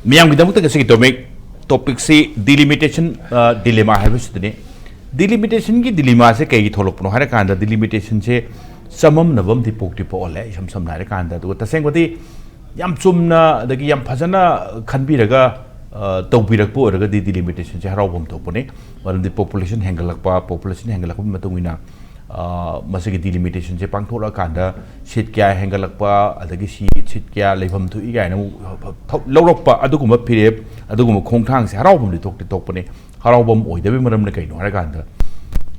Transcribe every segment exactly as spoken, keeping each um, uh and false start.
ꯃꯤꯌꯥꯝꯒꯤꯗꯃꯛꯇ ꯉꯁꯤꯒꯤ topic ꯇꯣꯄꯤꯛꯁꯤ delimitation ꯗꯤꯂꯦꯃꯥ ꯍꯥꯏꯕꯁꯤꯗꯅꯤ꯫ ꯗꯤꯂꯤꯃꯤꯇꯦꯁꯟꯒꯤ ꯗꯤꯂꯦꯃꯥꯁꯦ ꯀꯩꯒꯤ ꯊꯣꯛꯂꯛꯄꯅꯣ ꯍꯥꯏꯔꯀꯥꯟꯗ, ꯗꯤꯂꯤꯃꯤꯇꯦꯁꯟꯁꯦ ꯆꯃꯝꯅꯕ ꯑꯃꯗꯤ ꯄꯣꯛꯇꯤ ꯄꯣꯛꯍꯜꯂꯦ, ꯏꯁꯝ ꯁꯝꯅ ꯍꯥꯏꯔꯀꯥꯟꯗ꯫ ꯑꯗꯨꯒ ꯇꯁꯦꯡꯕꯗꯤ ꯌꯥꯝ ꯆꯨꯝꯅ ꯑꯗꯒꯤ ꯌꯥꯝ ꯐꯖꯅ ꯈꯟꯕꯤꯔꯒ ꯑ, ꯇꯧꯕꯤꯔꯛꯄ ꯑꯣꯏꯔꯒꯗꯤ ꯗꯤꯂꯤꯃꯤꯇꯦꯁꯟꯁꯦ ꯍꯔꯥꯎꯐꯝ ꯊꯣꯛꯄꯅꯤ꯫ ꯃꯔꯝꯗꯤ ꯄꯣꯄꯨꯂꯦꯁꯟ ꯍꯦꯟꯒꯠꯂꯛꯄ, ꯄꯣꯄꯨꯂꯦꯁꯟ ꯍꯦꯟꯒꯠꯂꯛꯄꯒꯤ ꯃꯇꯨꯡ ꯏꯟꯅ, ꯑ, ꯃꯁꯤꯒꯤ ꯗꯤꯂꯤꯃꯤꯇꯦꯁꯟꯁꯦ ꯄꯥꯡꯊꯣꯛꯂꯛꯑꯀꯥꯟꯗ ꯁꯤꯠ ꯀꯌꯥ ꯍꯦꯟꯒꯠꯂꯛꯄ, ꯑꯗꯒꯤ ꯁꯤ ꯁꯤꯠ ꯀꯌꯥ ꯂꯩꯐꯝ ꯊꯣꯛꯏ ꯀꯥꯏꯅ ꯑꯃꯨꯛ ꯊꯧ- ꯂꯧꯔꯛꯄ, ꯑꯗꯨꯒꯨꯝꯕ ꯐꯤꯔꯦꯞ, ꯑꯗꯨꯒꯨꯝꯕ ꯈꯣꯡꯊꯥꯡꯁꯦ ꯍꯔꯥꯎꯐꯝꯗꯤ ꯊꯣꯛꯇꯤ ꯊꯣꯛꯄꯅꯤ꯫ ꯍꯔꯥꯎꯐꯝ ꯑꯣꯏꯗꯕꯒꯤ ꯃꯔꯝꯅ ꯀꯩꯅꯣ ꯍꯥꯏꯔꯀꯥꯟꯗ,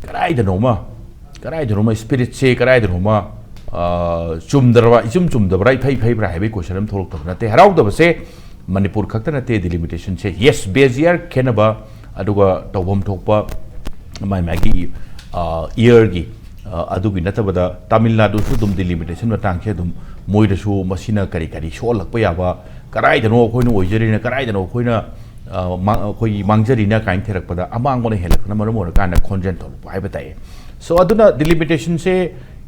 ꯀꯗꯥꯏꯗꯅꯣꯃ ꯀꯗꯥꯏꯗꯅꯣꯃ ꯁ꯭ꯄꯤꯔꯤꯠꯁꯦ ꯀꯗꯥꯏꯗꯅꯣꯃ, ꯑ, ꯆꯨꯝꯗ꯭ꯔꯕ, ꯏꯆꯨꯝ ꯆꯨꯝꯗꯕ꯭ꯔꯥ, ꯏꯐꯩ ꯐꯩꯕ꯭ꯔꯥ ꯍꯥꯏꯕꯒꯤ ꯀꯣꯏꯁꯟ ꯑꯃ ꯊꯣꯛꯂꯛꯇꯕ ꯅꯠꯇꯦ꯫ ꯍꯔꯥꯎꯗꯕꯁꯦ ꯃꯅꯤꯄꯨꯔ ꯈꯛꯇ ꯅꯠꯇꯦ꯫ ꯗꯤꯂꯤꯃꯤꯇꯦꯁꯟꯁꯦ, ꯌꯦꯁ, ꯕꯦꯖ ꯏꯌꯥꯔ ꯈꯦꯠꯅꯕ, ꯑꯗꯨꯒ ꯇꯧꯐꯝ ꯊꯣꯛꯄ ꯃꯥꯏ ꯃꯥꯒꯤ, ꯑ, ꯏꯌꯥꯔꯒꯤ, ꯑ, ꯑꯗꯨꯒꯤ ꯅꯠꯇꯕꯗ ꯇꯥꯃꯤꯜ ꯅꯥꯗꯨꯁꯨ ꯑꯗꯨꯝ ꯗꯤꯂꯤꯃꯤꯇꯦꯁꯟ ꯃꯇꯥꯡꯁꯦ ꯑꯗꯨꯝ ꯃꯣꯏꯗꯁꯨ ꯃꯁꯤꯅ ꯀꯔꯤ ꯀꯔꯤ ꯁꯣꯛꯍꯜꯂꯛꯄ ꯌꯥꯕ, ꯀꯗꯥꯏꯗꯅꯣ ꯑꯩꯈꯣꯏꯅ ꯑꯣꯏꯖꯔꯤꯅ, ꯀꯗꯥꯏꯗꯅꯣ ꯑꯩꯈꯣꯏꯅ, ꯑ, ꯃꯥ-, ꯑꯩꯈꯣꯏꯒꯤ ꯃꯥꯡꯖꯔꯤꯅ ꯀꯥꯏꯅ ꯊꯤꯔꯛꯄꯗ ꯑꯃꯥꯡꯕꯅ ꯍꯦꯜꯂꯛꯄꯅ ꯃꯔꯝ ꯑꯣꯏꯔꯀꯥꯟꯗ ꯈꯣꯟꯖꯦꯜ ꯊꯣꯛꯂꯛꯄ ꯍꯥꯏꯕ ꯇꯥꯏ꯫ ꯁꯣ ꯑꯗꯨꯅ ꯗꯤꯂꯤꯃꯤꯇꯦꯁꯟꯁꯦ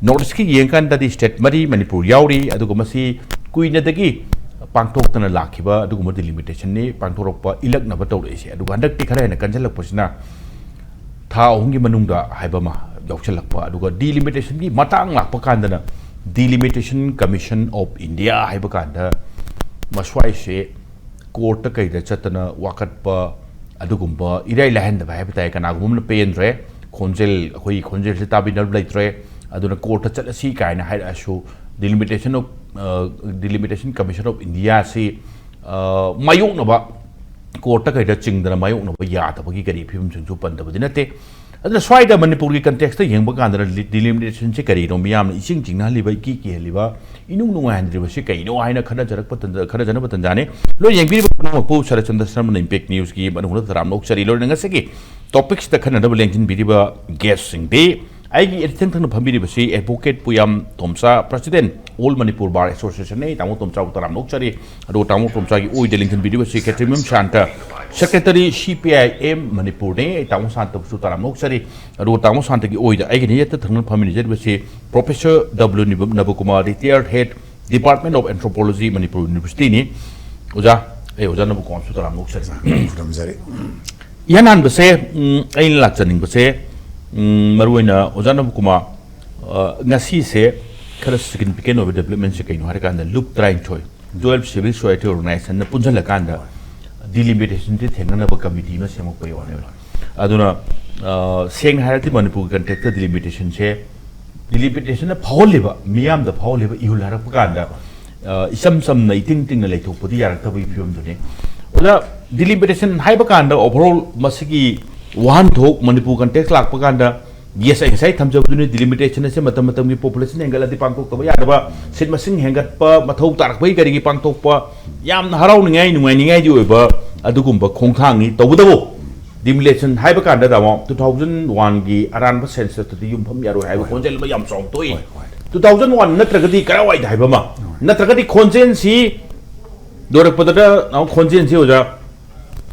ꯅꯣꯔꯠ ꯏꯁꯀꯤ ꯌꯦꯡꯀꯥꯟꯗꯗꯤ ꯁ꯭ꯇꯦꯠ ꯃꯔꯤ ꯃꯅꯤꯄꯨꯔ ꯌꯥꯎꯔꯤ, ꯑꯗꯨꯒ ꯃꯁꯤ ꯀꯨꯏꯅꯗꯒꯤ ꯄꯥꯡꯊꯣꯛꯇꯅ ꯂꯥꯛꯈꯤꯕ ꯑꯗꯨꯒꯨꯝꯕ ꯗꯤꯂꯤꯃꯤꯇꯦꯁꯟꯅꯤ ꯄꯥꯡꯊꯣꯔꯛꯄ, ꯏꯜꯂꯛꯅꯕ ꯇꯧꯔꯛꯏꯁꯦ꯫ ꯑꯗꯨꯒ ꯍꯟꯗꯛꯇꯤ ꯈꯔ ꯍꯦꯟꯅ ꯀꯟꯁꯤꯜꯂꯛꯄꯁꯤꯅ ꯊꯥ ꯑꯍꯨꯝꯒꯤ ꯃꯅꯨꯡꯗ ꯍꯥꯏꯕ ꯑꯃ ꯌꯥꯎꯁꯜꯂꯛꯄ, ꯑꯗꯨꯒ ꯗꯤꯂꯤꯃꯤꯇꯦꯁꯟꯒꯤ ꯃꯇꯥꯡ ꯂꯥꯛꯄ ꯀꯥꯟꯗꯅ Delimitation Commission of India ꯍꯥꯏꯕ ꯀꯥꯟꯗ ꯃꯁ꯭ꯋꯥꯏꯁꯦ ꯀꯣꯔꯠꯇ ꯀꯩꯗ ꯆꯠꯇꯅ ꯋꯥꯀꯠꯄ, ꯑꯗꯨꯒꯨꯝꯕ ꯏꯔꯥꯏ ꯂꯥꯏꯍꯟꯗꯕ ꯍꯥꯏꯕ ꯇꯥꯏ꯫ ꯀꯅꯥꯒꯨꯝꯕ ꯑꯃꯅ ꯄꯦꯟꯗ꯭ꯔꯦ, ꯈꯣꯟꯖꯦꯜ, ꯑꯩꯈꯣꯏꯒꯤ ꯈꯣꯟꯖꯦꯜꯁꯦ ꯇꯥꯕꯤꯅꯕ ꯂꯩꯇ꯭ꯔꯦ, ꯑꯗꯨꯅ ꯀꯣꯔꯠꯇ ꯆꯠꯂꯁꯤ ꯀꯥꯏꯅ ꯍꯥꯏꯔꯛꯑꯁꯨ, Delimitation of, ꯑ, Delimitation Commission of India ꯁꯤ, ꯑ, ꯃꯥꯌꯣꯛꯅꯕ, ꯀꯣꯔꯠꯇ ꯀꯩꯗ ꯆꯤꯡꯗꯅ ꯃꯥꯌꯣꯛꯅꯕ ꯌꯥꯗꯕꯒꯤ ꯀꯔꯤ ꯐꯤꯕꯝꯁꯤꯡꯁꯨ ꯄꯟꯗꯕꯗꯤ ꯅꯠꯇꯦ꯫ ꯑꯗꯨꯅ ꯁ꯭ꯋꯥꯏꯗ ꯃꯅꯤꯄꯨꯔꯒꯤ ꯀꯟꯇꯦꯛꯁꯇ ꯌꯦꯡꯕ ꯀꯥꯟꯗ ꯗꯤꯂꯤꯃꯤꯇꯦꯁꯟꯁꯦ ꯀꯔꯤꯅꯣ, ꯃꯤꯌꯥꯝꯅ ꯏꯁꯤꯡ ꯆꯤꯡꯅꯍꯜꯂꯤꯕ, ꯏꯀꯤ ꯀꯤꯍꯜꯂꯤꯕ, ꯏꯅꯨꯡ ꯅꯨꯡꯉꯥꯏꯍꯟꯗ꯭ꯔꯤꯕꯁꯤ ꯀꯩꯅꯣ ꯍꯥꯏꯅ ꯈꯟꯅꯖꯔꯛꯄ ꯇꯟꯖ-, ꯈꯟꯅꯖꯅꯕ ꯇꯟꯖꯥꯅꯤ꯫ ꯂꯣꯏ ꯌꯦꯡꯕꯤꯔꯤꯕ ꯄꯨꯝꯅꯃꯛꯄꯨ ꯁꯔꯠꯆꯟꯗ꯭ꯔ ꯁꯔꯃꯅ ꯏꯝꯄꯦꯛ ꯅ꯭ꯌꯨꯁꯀꯤ ꯃꯅꯨꯡꯗ ꯇꯔꯥꯝꯅ ꯑꯣꯛꯆꯔꯤ꯫ ꯂꯣꯏꯅ ꯉꯁꯤꯒꯤ ꯇꯣꯄꯤꯛꯁꯤꯗ ꯈꯟꯅꯅꯕ ꯂꯦꯡꯁꯤꯟꯕꯤꯔꯤꯕ ꯒꯦꯁꯁꯤꯡꯗꯤ, ꯑꯩꯒꯤ ꯏꯊꯪ ꯊꯪꯅ ꯐꯝꯕꯤꯔꯤꯕꯁꯤ advocate Puyam Tomcha, president, all Manipur bar ꯑꯦꯁꯣꯁꯤꯌꯦꯁꯟꯅꯤ꯫ ꯇꯥꯃꯣ ꯇꯣꯝꯆꯥꯕꯨ ꯇꯔꯥꯝꯅ ꯑꯣꯛꯆꯔꯤ꯫ ꯑꯗꯨꯒ ꯇꯥꯃꯣ ꯇꯣꯝꯆꯥꯒꯤ ꯑꯣꯏꯗ ꯂꯦꯡꯁꯤꯟꯕꯤꯔꯤꯕꯁꯤ ꯈꯦꯇ꯭ꯔꯤꯃꯌꯨꯝ ꯁꯥꯟꯇ, ꯁꯦꯀ꯭ꯔꯦꯇꯔꯤ ꯁꯤ ꯄꯤ ꯑꯥꯏ ꯑꯦꯝ ꯃꯅꯤꯄꯨꯔꯅꯤ꯫ ꯑꯩ ꯇꯥꯃꯣ ꯁꯥꯟꯇꯕꯨꯁꯨ ꯇꯔꯥꯝꯅ ꯑꯣꯛꯆꯔꯤ꯫ ꯑꯗꯨꯒ ꯇꯥꯃꯣ ꯁꯥꯟꯇꯒꯤ ꯑꯣꯏꯗ ꯑꯩꯒꯤ ꯅꯌꯦꯠꯇ ꯊꯪꯅ ꯐꯝꯃꯤꯟꯅꯖꯔꯤꯕꯁꯤ ꯄ꯭ꯔꯣꯐꯦꯁꯔ ꯗꯕ꯭ꯂꯤꯎ ꯅꯤꯕ-, Nabakumar, retired head, department of anthropology, Manipur ꯌꯨꯅꯤꯚꯔꯁꯤꯇꯤꯅꯤ꯫ ꯑꯣꯖꯥ, ꯑꯩ ꯑꯣꯖꯥ ꯅꯕꯀꯨꯃꯥꯔꯁꯨ ꯇꯔꯥꯝꯅ ꯑꯣꯛꯆꯔꯤ꯫ ꯈꯨꯔꯨꯝꯖꯔꯤ꯫ ꯏꯍꯥꯟ ꯍꯥꯟꯕꯁꯦ, ꯎꯝ, ꯑꯩꯅ ꯂꯥꯛꯆꯅꯤꯡꯕꯁꯦ, ꯎꯝ, ꯃꯔꯨꯑꯣꯏꯅ ꯑꯣꯖꯥ ꯅꯕꯀꯨꯃꯥꯔ, ꯑ, ꯉꯁꯤꯁꯦ ꯈꯔ significant ꯑꯣꯏꯕ developmentꯁꯦ ꯀꯩꯅꯣ ꯍꯥꯏꯔꯀꯥꯟꯗ, ꯂꯨꯞ ꯇꯔꯥꯅꯤꯊꯣꯏ, twelve civil society organizationꯅ ꯄꯨꯟꯁꯤꯜꯂꯀꯥꯟꯗ delimitationꯁꯦ ꯊꯦꯡꯅꯅꯕ committee ꯑꯃ ꯁꯦꯝꯃꯛꯄꯒꯤ ꯋꯥꯅꯦꯕ꯫ ꯑꯗꯨꯅ, ꯑ, ꯁꯦꯡꯅ ꯍꯥꯏꯔꯗꯤ ꯃꯅꯤꯄꯨꯔꯒꯤ contextꯇ delimitationꯁꯦ, delimitationꯅ ꯐꯥꯎꯍꯜꯂꯤꯕ, ꯃꯤꯌꯥꯝꯗ ꯐꯥꯎꯍꯜꯂꯤꯕ ꯏꯍꯨꯜ ꯍꯥꯏꯔꯛꯄ ꯀꯥꯟꯗ, ꯑ, ꯏꯆꯝ ꯆꯝꯅ ꯏꯇꯤꯡ ꯇꯤꯡꯅ ꯂꯩꯊꯣꯛꯄꯗꯤ ꯌꯥꯔꯛꯇꯕꯒꯤ ꯐꯤꯕꯝꯗꯨꯅꯤ꯫ ꯑꯣꯖꯥ, delimitation ꯍꯥꯏꯕ ꯀꯥꯟꯗ overall ꯃꯁꯤꯒꯤ ꯋꯥꯍꯟꯊꯣꯛ ꯃꯅꯤꯄꯨꯔ context ꯂꯥꯛꯄ ꯀꯥꯟꯗ, yes, ꯑꯩ ꯉꯁꯥꯏ ꯊꯝꯖꯕꯗꯨꯅꯤ, delimitation ꯑꯁꯦ ꯃꯇꯝ ꯃꯇꯝꯒꯤ population ꯍꯦꯟꯒꯠꯂꯗꯤ ꯄꯥꯡꯊꯣꯛꯇꯕ ꯌꯥꯗꯕ, seat ꯃꯁꯤꯡ ꯍꯦꯟꯒꯠꯄ ꯃꯊꯧ ꯇꯥꯔꯛꯄꯒꯤ ꯀꯔꯤꯒꯤ ꯄꯥꯡꯊꯣꯛꯄ, ꯌꯥꯝꯅ ꯍꯔꯥꯎꯅꯤꯡꯉꯥꯏ, ꯅꯨꯡꯉꯥꯏꯅꯤꯡꯉꯥꯏꯗꯤ ꯑꯣꯏꯕ ꯑꯗꯨꯒꯨꯝꯕ ꯈꯣꯡꯊꯥꯡꯅꯤ꯫ ꯇꯧꯕꯇꯕꯨ, delimitation ꯍꯥꯏꯕ ꯀꯥꯟꯗ, ꯇꯥꯃꯣ, two thousand oneꯒꯤ ꯑꯔꯥꯟꯕ censusꯇꯗꯤ ꯌꯨꯝꯐꯝ ꯌꯥꯔꯣꯏ ꯍꯥꯏꯕ ꯈꯣꯟꯖꯦꯜ ꯑꯃ ꯌꯥꯝ ꯆꯥꯎꯅ ꯊꯣꯛꯏ꯫ ꯍꯣꯏ, ꯍꯣꯏ꯫ Two thousand one ꯅꯠꯇ꯭ꯔꯒꯗꯤ ꯀꯔꯥꯏꯋꯥꯏꯗ ꯍꯥꯏꯕ ꯑꯃ, ꯅꯠꯇ꯭ꯔꯒꯗꯤ ꯈꯣꯟꯖꯦꯜꯁꯤ ꯂꯣꯏꯔꯛꯄꯗ, ꯈꯣꯟꯖꯦꯜꯁꯤ ꯑꯣꯖꯥ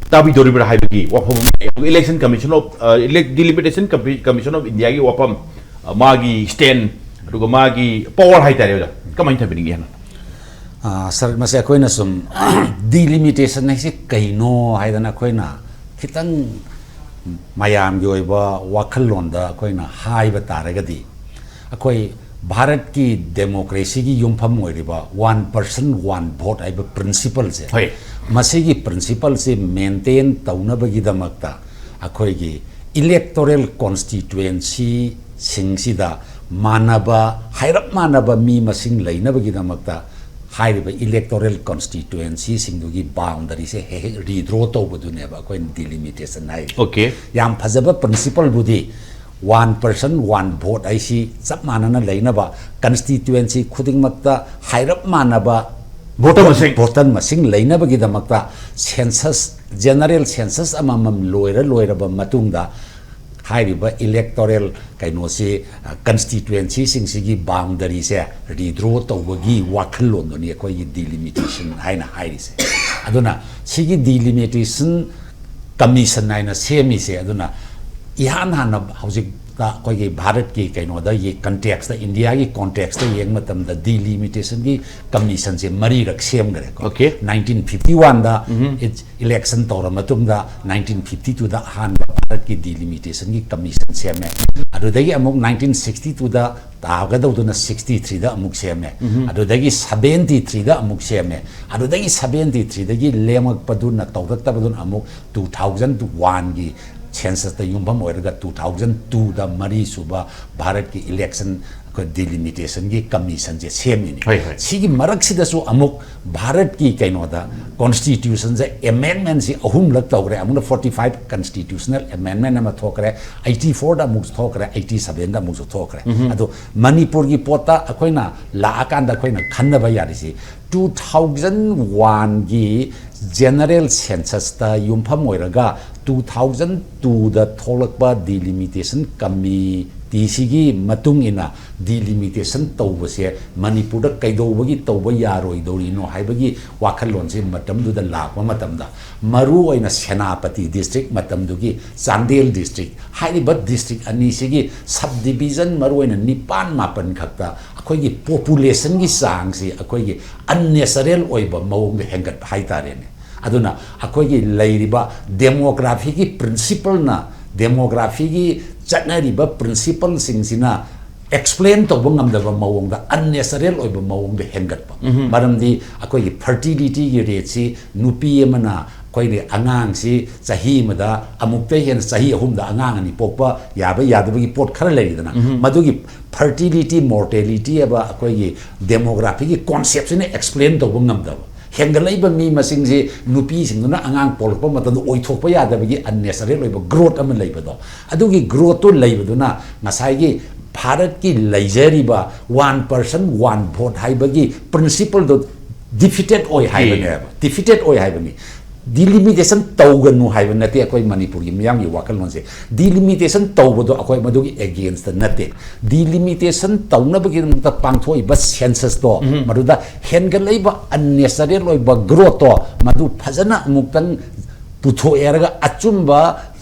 ꯇꯥꯕꯤꯗꯣꯔꯤꯕ꯭ꯔꯥ ꯍꯥꯏꯕꯒꯤ ꯋꯥꯐꯝ ꯑꯃ ꯂꯩ꯫ ꯑꯗꯨꯒ election commission of, ꯑ, elec-, delimitation compi-, commission of Indiaꯒꯤ ꯋꯥꯐꯝ, ꯑ, ꯃꯥꯒꯤ stand, ꯑꯗꯨꯒ ꯃꯥꯒꯤ power ꯍꯥꯏꯇꯥꯔꯦ ꯑꯣꯖꯥ, ꯀꯃꯥꯏꯅ ꯊꯝꯕꯤꯅꯤꯡꯒꯦ ꯍꯥꯏꯅ? ꯑ, ꯁꯥꯔ, ꯃꯁꯤ ꯑꯩꯈꯣꯏꯅ ꯁꯨꯝ delimitation ꯍꯥꯏꯁꯤ ꯀꯩꯅꯣ ꯍꯥꯏꯗꯅ ꯑꯩꯈꯣꯏꯅ ꯈꯤꯇꯪ ꯃꯌꯥꯝꯒꯤ ꯑꯣꯏꯕ ꯋꯥꯈꯜꯂꯣꯟꯗ ꯑꯩꯈꯣꯏꯅ ꯍꯥꯏꯕ ꯇꯥꯔꯒꯗꯤ, ꯑꯩꯈꯣꯏ ꯚꯥꯔꯠꯀꯤ democracyꯒꯤ ꯌꯨꯝꯐꯝ ꯑꯣꯏꯔꯤꯕ one person one vote ꯍꯥꯏꯕ principleꯁꯦ, ꯍꯣꯏ꯫ ꯃꯁꯤꯒꯤ principleꯁꯦ maintain ꯇꯧꯅꯕꯒꯤꯗꯃꯛꯇ ꯑꯩꯈꯣꯏꯒꯤ electoral constituencyꯁꯤꯡꯁꯤꯗ ꯃꯥꯟꯅꯕ, ꯍꯥꯏꯔꯞ ꯃꯥꯟꯅꯕ ꯃꯤ ꯃꯁꯤꯡ ꯂꯩꯅꯕꯒꯤꯗꯃꯛꯇ ꯍꯥꯏꯔꯤꯕ electoral constituencyꯁꯤꯡꯗꯨꯒꯤ boundaryꯁꯦ ꯍꯦꯛ ꯍꯦꯛ redraw ꯇꯧꯕꯗꯨꯅꯦꯕ ꯑꯩꯈꯣꯏꯅ delimitation ꯍꯥꯏꯔꯤꯁꯦ꯫ Okay꯫ ꯌꯥꯝ ꯐꯖꯕ principleꯕꯨꯗꯤ one person one vote ꯍꯥꯏꯁꯤ ꯆꯞ ꯃꯥꯟꯅꯅ ꯂꯩꯅꯕ, constituency ꯈꯨꯗꯤꯡꯃꯛꯇ ꯍꯥꯏꯔꯞ ꯃꯥꯟꯅꯕ Voter ꯃꯁꯤꯡ꯫ Voter ꯃꯁꯤꯡ ꯂꯩꯅꯕꯒꯤꯗꯃꯛꯇ census, general census ꯑꯃꯃꯝ ꯂꯣꯏꯔ ꯂꯣꯏꯔꯕ ꯃꯇꯨꯡꯗ ꯍꯥꯏꯔꯤꯕ electoral ꯀꯩꯅꯣꯁꯤ, ꯑ, constituencyꯁꯤꯡꯁꯤꯒꯤ boundaryꯁꯦ redraw ꯇꯧꯕꯒꯤ ꯋꯥꯈꯜꯂꯣꯟꯗꯨꯅꯤ ꯑꯩꯈꯣꯏꯒꯤ delimitation ꯍꯥꯏꯅ ꯍꯥꯏꯔꯤꯁꯦ꯫ ꯑꯗꯨꯅ ꯁꯤꯒꯤ delimitation commission ꯍꯥꯏꯅ ꯁꯦꯝꯃꯤꯁꯦ, ꯑꯗꯨꯅ ꯏꯍꯥꯟ ꯍꯥꯟꯅ ꯍꯧꯖꯤꯛ ꯑꯩꯈꯣꯏꯒꯤ ꯚꯥꯔꯠꯀꯤ ꯀꯩꯅꯣꯗ ꯀꯟꯇꯦꯛꯁꯇ, ꯏꯟꯗꯤꯌꯥꯒꯤ ꯀꯣꯟꯇꯦꯛꯁꯇ ꯌꯦꯡꯕ ꯃꯇꯝꯗ ꯗꯤꯂꯤꯃꯤꯇꯦꯁꯟꯒꯤ ꯀꯃꯤꯁꯟꯁꯦ ꯃꯔꯤꯔꯛ ꯁꯦꯝꯈ꯭ꯔꯦꯀꯣ꯫ Okay. ꯅꯥꯏꯟꯇꯤꯟ ꯐꯤꯐꯇꯤ ꯋꯥꯟꯗ ꯏꯂꯦꯛꯁꯟ ꯇꯧꯔ ꯃꯇꯨꯡꯗ ꯅꯥꯏꯟꯇꯤꯟ ꯐꯤꯐꯇꯤ ꯇꯨꯗ ꯑꯍꯥꯟꯕ ꯚꯥꯔꯠꯀꯤ ꯗꯤꯂꯤꯃꯤꯇꯦꯁꯟꯒꯤ ꯀꯃꯤꯁꯟ ꯁꯦꯝꯃꯦ꯫ ꯑꯗꯨꯗꯒꯤ ꯑꯃꯨꯛ ꯅꯥꯏꯟꯇꯤꯟ ꯁꯤꯛꯁꯇꯤ ꯇꯨꯗ ꯇꯥꯒꯗꯧꯗꯨꯅ ꯁꯤꯛꯁꯇꯤ ꯊ꯭ꯔꯤꯗ ꯑꯃꯨꯛ ꯁꯦꯝꯃꯦ꯫ ꯑꯗꯨꯗꯒꯤ ꯁꯕꯦꯟꯇꯤ ꯊ꯭ꯔꯤꯗ ꯑꯃꯨꯛ ꯁꯦꯝꯃꯦ꯫ ꯑꯗꯨꯗꯒꯤ ꯁꯕꯦꯟꯇꯤ ꯊ꯭ꯔꯤꯗꯒꯤ ꯂꯦꯝꯃꯛꯄꯗꯨꯅ, ꯇꯧꯔꯛꯇꯕꯗꯨꯅ ꯑꯃꯨꯛ ꯇꯨ ꯊꯥꯎꯖꯟ ꯋꯥꯟꯒꯤ ꯁꯦꯟꯁꯁꯇ ꯌꯨꯝꯐꯝ ꯑꯣꯏꯔꯒ ꯇꯨ ꯊꯥꯎꯖꯟ ꯇꯨꯗ ꯃꯔꯤꯁꯨꯕ ꯚꯥꯔꯠꯀꯤ ꯏꯂꯦꯛꯁꯟ, ꯑꯩꯈꯣꯏ ꯗꯤꯂꯤꯃꯤꯇꯦꯁꯟꯒꯤ ꯀꯃꯤꯁꯟꯁꯦ ꯁꯦꯝꯃꯤꯅꯤ꯫ ꯍꯣꯏ, ꯍꯣꯏ꯫ ꯁꯤꯒꯤ ꯃꯔꯛꯁꯤꯗꯁꯨ ꯑꯃꯨꯛ ꯚꯥꯔꯠꯀꯤ ꯀꯩꯅꯣꯗ ꯀꯣꯟꯁꯇꯤꯇ꯭ꯌꯨꯁꯟꯁꯦ ꯑꯦꯃꯦꯟꯃꯦꯟꯁꯤ ꯑꯍꯨꯝꯂꯛ ꯇꯧꯈ꯭ꯔꯦ꯫ ꯑꯃꯨꯛꯅ ꯐꯣꯔꯇꯤ ꯐꯥꯏꯚ ꯀꯟꯁꯇꯤꯇ꯭ꯌꯨꯁꯅꯦꯜ ꯑꯦꯃꯦꯟꯃꯦꯟ ꯑꯃ ꯊꯣꯛꯈ꯭ꯔꯦ, ꯑꯩꯠꯇꯤ ꯐꯣꯔꯗ ꯑꯃꯨꯛꯁꯨ ꯊꯣꯛꯈ꯭ꯔꯦ, ꯑꯩꯠꯇꯤ ꯁꯕꯦꯟꯗ ꯑꯃꯨꯛꯁꯨ ꯊꯣꯛꯈ꯭ꯔꯦ꯫ ꯑꯗꯣ ꯃꯅꯤꯄꯨꯔꯒꯤ ꯄꯣꯠꯇ ꯑꯩꯈꯣꯏꯅ ꯂꯥꯛꯑꯀꯥꯟꯗ ꯑꯩꯈꯣꯏꯅ ꯈꯟꯅꯕ ꯌꯥꯔꯤꯁꯤ ꯇꯨ ꯊꯥꯎꯖꯟ ꯋꯥꯟꯒꯤ ꯖꯦꯅꯔꯦꯜ ꯁꯦꯟꯁꯁꯇ ꯌꯨꯝꯐꯝ ꯑꯣꯏꯔꯒ ꯇꯨ ꯊꯥꯎꯖꯟ ꯇꯨꯗ ꯊꯣꯛꯂꯛꯄ ꯗꯤꯂꯤꯃꯤꯇꯦꯁꯟ ꯀꯃꯤꯇꯤꯁꯤꯒꯤ ꯃꯇꯨꯡ ꯏꯟꯅ ꯗꯤꯂꯤꯃꯤꯇꯦꯁꯟ ꯇꯧꯕꯁꯦ ꯃꯅꯤꯄꯨꯔꯗ ꯀꯩꯗꯧꯕꯒꯤ ꯇꯧꯕ ꯌꯥꯔꯣꯏꯗꯧꯔꯤꯅꯣ ꯍꯥꯏꯕꯒꯤ ꯋꯥꯈꯜꯂꯣꯟꯁꯦ ꯃꯇꯝꯗꯨꯗ ꯂꯥꯛꯄ ꯃꯇꯝꯗ, ꯃꯔꯨꯑꯣꯏꯅ ꯁꯦꯅꯥꯄꯇꯤ ꯗꯤꯁꯇ꯭ꯔꯤꯛ, ꯃꯇꯝꯗꯨꯒꯤ ꯆꯥꯟꯗꯦꯜ ꯗꯤꯁꯇ꯭ꯔꯤꯛ ꯍꯥꯏꯔꯤꯕ ꯗꯤꯁꯇ꯭ꯔꯤꯛ ꯑꯅꯤꯁꯤꯒꯤ ꯁꯕ ꯗꯤꯕꯤꯖꯟ ꯃꯔꯨꯑꯣꯏꯅ ꯅꯤꯄꯥꯟ ꯃꯥꯄꯟ ꯈꯛꯇ ꯑꯩꯈꯣꯏꯒꯤ ꯄꯣꯄꯨꯂꯦꯁꯟꯒꯤ ꯆꯥꯡꯁꯤ ꯑꯩꯈꯣꯏꯒꯤ ꯑꯟꯅꯦꯆꯔꯦꯜ ꯑꯣꯏꯕ ꯃꯑꯣꯡꯗ ꯍꯦꯟꯒꯠꯄ ꯍꯥꯏꯇꯥꯔꯦꯅꯦ꯫ ꯑꯗꯨꯅ ꯑꯩꯈꯣꯏꯒꯤ ꯂꯩꯔꯤꯕ ꯗꯦꯃꯣꯒ꯭ꯔꯥꯐꯤꯒꯤ ꯄ꯭ꯔꯤꯟꯁꯤꯄꯜꯅ, ꯗꯦꯃꯣꯒ꯭ꯔꯥꯐꯤꯒꯤ ꯆꯠꯅꯔꯤꯕ ꯄ꯭ꯔꯤꯟꯁꯤꯄꯜꯁꯤꯡꯁꯤꯅ ꯑꯦꯛꯁꯄ꯭ꯂꯦꯟ ꯇꯧꯕ ꯉꯝꯗꯕ ꯃꯑꯣꯡꯗ, ꯑꯟꯅꯦꯆꯔꯦꯜ ꯑꯣꯏꯕ ꯃꯑꯣꯡꯗ ꯍꯦꯟꯒꯠꯄ꯫ ꯃꯔꯝꯗꯤ ꯑꯩꯈꯣꯏꯒꯤ ꯐꯔꯇꯤꯂꯤꯇꯤꯒꯤ ꯔꯦꯠꯁꯤ ꯅꯨꯄꯤ ꯑꯃꯅ ꯑꯩꯈꯣꯏꯒꯤ ꯑꯉꯥꯡꯁꯤ ꯆꯍꯤ ꯑꯃꯗ ꯑꯃꯨꯛꯇ ꯍꯦꯟꯅ, ꯆꯍꯤ ꯑꯍꯨꯝꯗ ꯑꯉꯥꯡ ꯑꯅꯤ ꯄꯣꯛꯄ ꯌꯥꯕ ꯌꯥꯗꯕꯒꯤ ꯄꯣꯠ ꯈꯔ ꯂꯩꯔꯤꯗꯅ, ꯃꯗꯨꯒꯤ ꯐꯔꯇꯤꯂꯤꯇꯤ, ꯃꯣꯔꯇꯦꯂꯤꯇꯤ ꯍꯥꯏꯕ ꯑꯩꯈꯣꯏꯒꯤ ꯗꯦꯃꯣꯒ꯭ꯔꯥꯐꯤꯒꯤ ꯀꯣꯟꯁꯦꯞꯁꯤꯅ ꯑꯦꯛꯁꯄ꯭ꯂꯦꯟ ꯇꯧꯕ ꯉꯝꯗꯕ, ꯍꯦꯟꯒꯠꯂꯛꯏꯕ ꯃꯤ ꯃꯁꯤꯡꯁꯤ ꯅꯨꯄꯤꯁꯤꯡꯗꯨꯅ ꯑꯉꯥꯡ ꯄꯣꯛꯂꯛꯄ ꯃꯇꯝꯗ ꯑꯣꯏꯊꯣꯛꯄ ꯌꯥꯗꯕꯒꯤ ꯑꯟꯅꯦꯆꯔꯦꯜ ꯑꯣꯏꯕ ꯒ꯭ꯔꯣꯠ ꯑꯃ ꯂꯩꯕꯗꯣ, ꯑꯗꯨꯒꯤ ꯒ꯭ꯔꯣꯠꯇꯨ ꯂꯩꯕꯗꯨꯅ ꯉꯁꯥꯏꯒꯤ ꯚꯥꯔꯠꯀꯤ ꯂꯩꯖꯔꯤꯕ ꯋꯥꯟ ꯄꯔꯁꯟ ꯋꯥꯟ ꯚꯣꯠ ꯍꯥꯏꯕꯒꯤ ꯄ꯭ꯔꯤꯟꯁꯤꯄꯜꯗꯣ ꯗꯤꯐꯤꯇꯦꯠ ꯑꯣꯏ ꯍꯥꯏꯕꯅꯦꯕ, ꯗꯤꯐꯤꯇꯦꯠ ꯑꯣꯏ ꯍꯥꯏꯕꯅꯤ꯫ ꯗꯤꯂꯤꯃꯤꯇꯦꯁꯟ ꯇꯧꯒꯅꯨ ꯍꯥꯏꯕ ꯅꯠꯇꯦ ꯑꯩꯈꯣꯏ ꯃꯅꯤꯄꯨꯔꯒꯤ ꯃꯤꯌꯥꯝꯒꯤ ꯋꯥꯈꯜꯂꯣꯟꯁꯦ꯫ ꯗꯤꯂꯤꯃꯤꯇꯦꯁꯟ ꯇꯧꯕꯗꯣ ꯑꯩꯈꯣꯏ ꯃꯗꯨꯒꯤ ꯑꯦꯒꯦꯟꯁꯇ ꯅꯠꯇꯦ꯫ ꯗꯤꯂꯤꯃꯤꯇꯦꯁꯟ ꯇꯧꯅꯕꯒꯤꯗꯃꯛꯇ ꯄꯥꯡꯊꯣꯛꯏꯕ ꯁꯦꯟꯁꯁꯇꯣ, ꯃꯗꯨꯗ ꯍꯦꯟꯒꯠꯂꯛꯏꯕ ꯑꯟꯅꯦꯆꯔꯦꯜ ꯑꯣꯏꯕ ꯒ꯭ꯔꯣꯠꯇꯣ, ꯃꯗꯨ ꯐꯖꯅ ꯑꯃꯨꯛꯇꯪ ꯄꯨꯊꯣꯛꯑꯦꯔꯒ ꯑꯆꯨꯝꯕ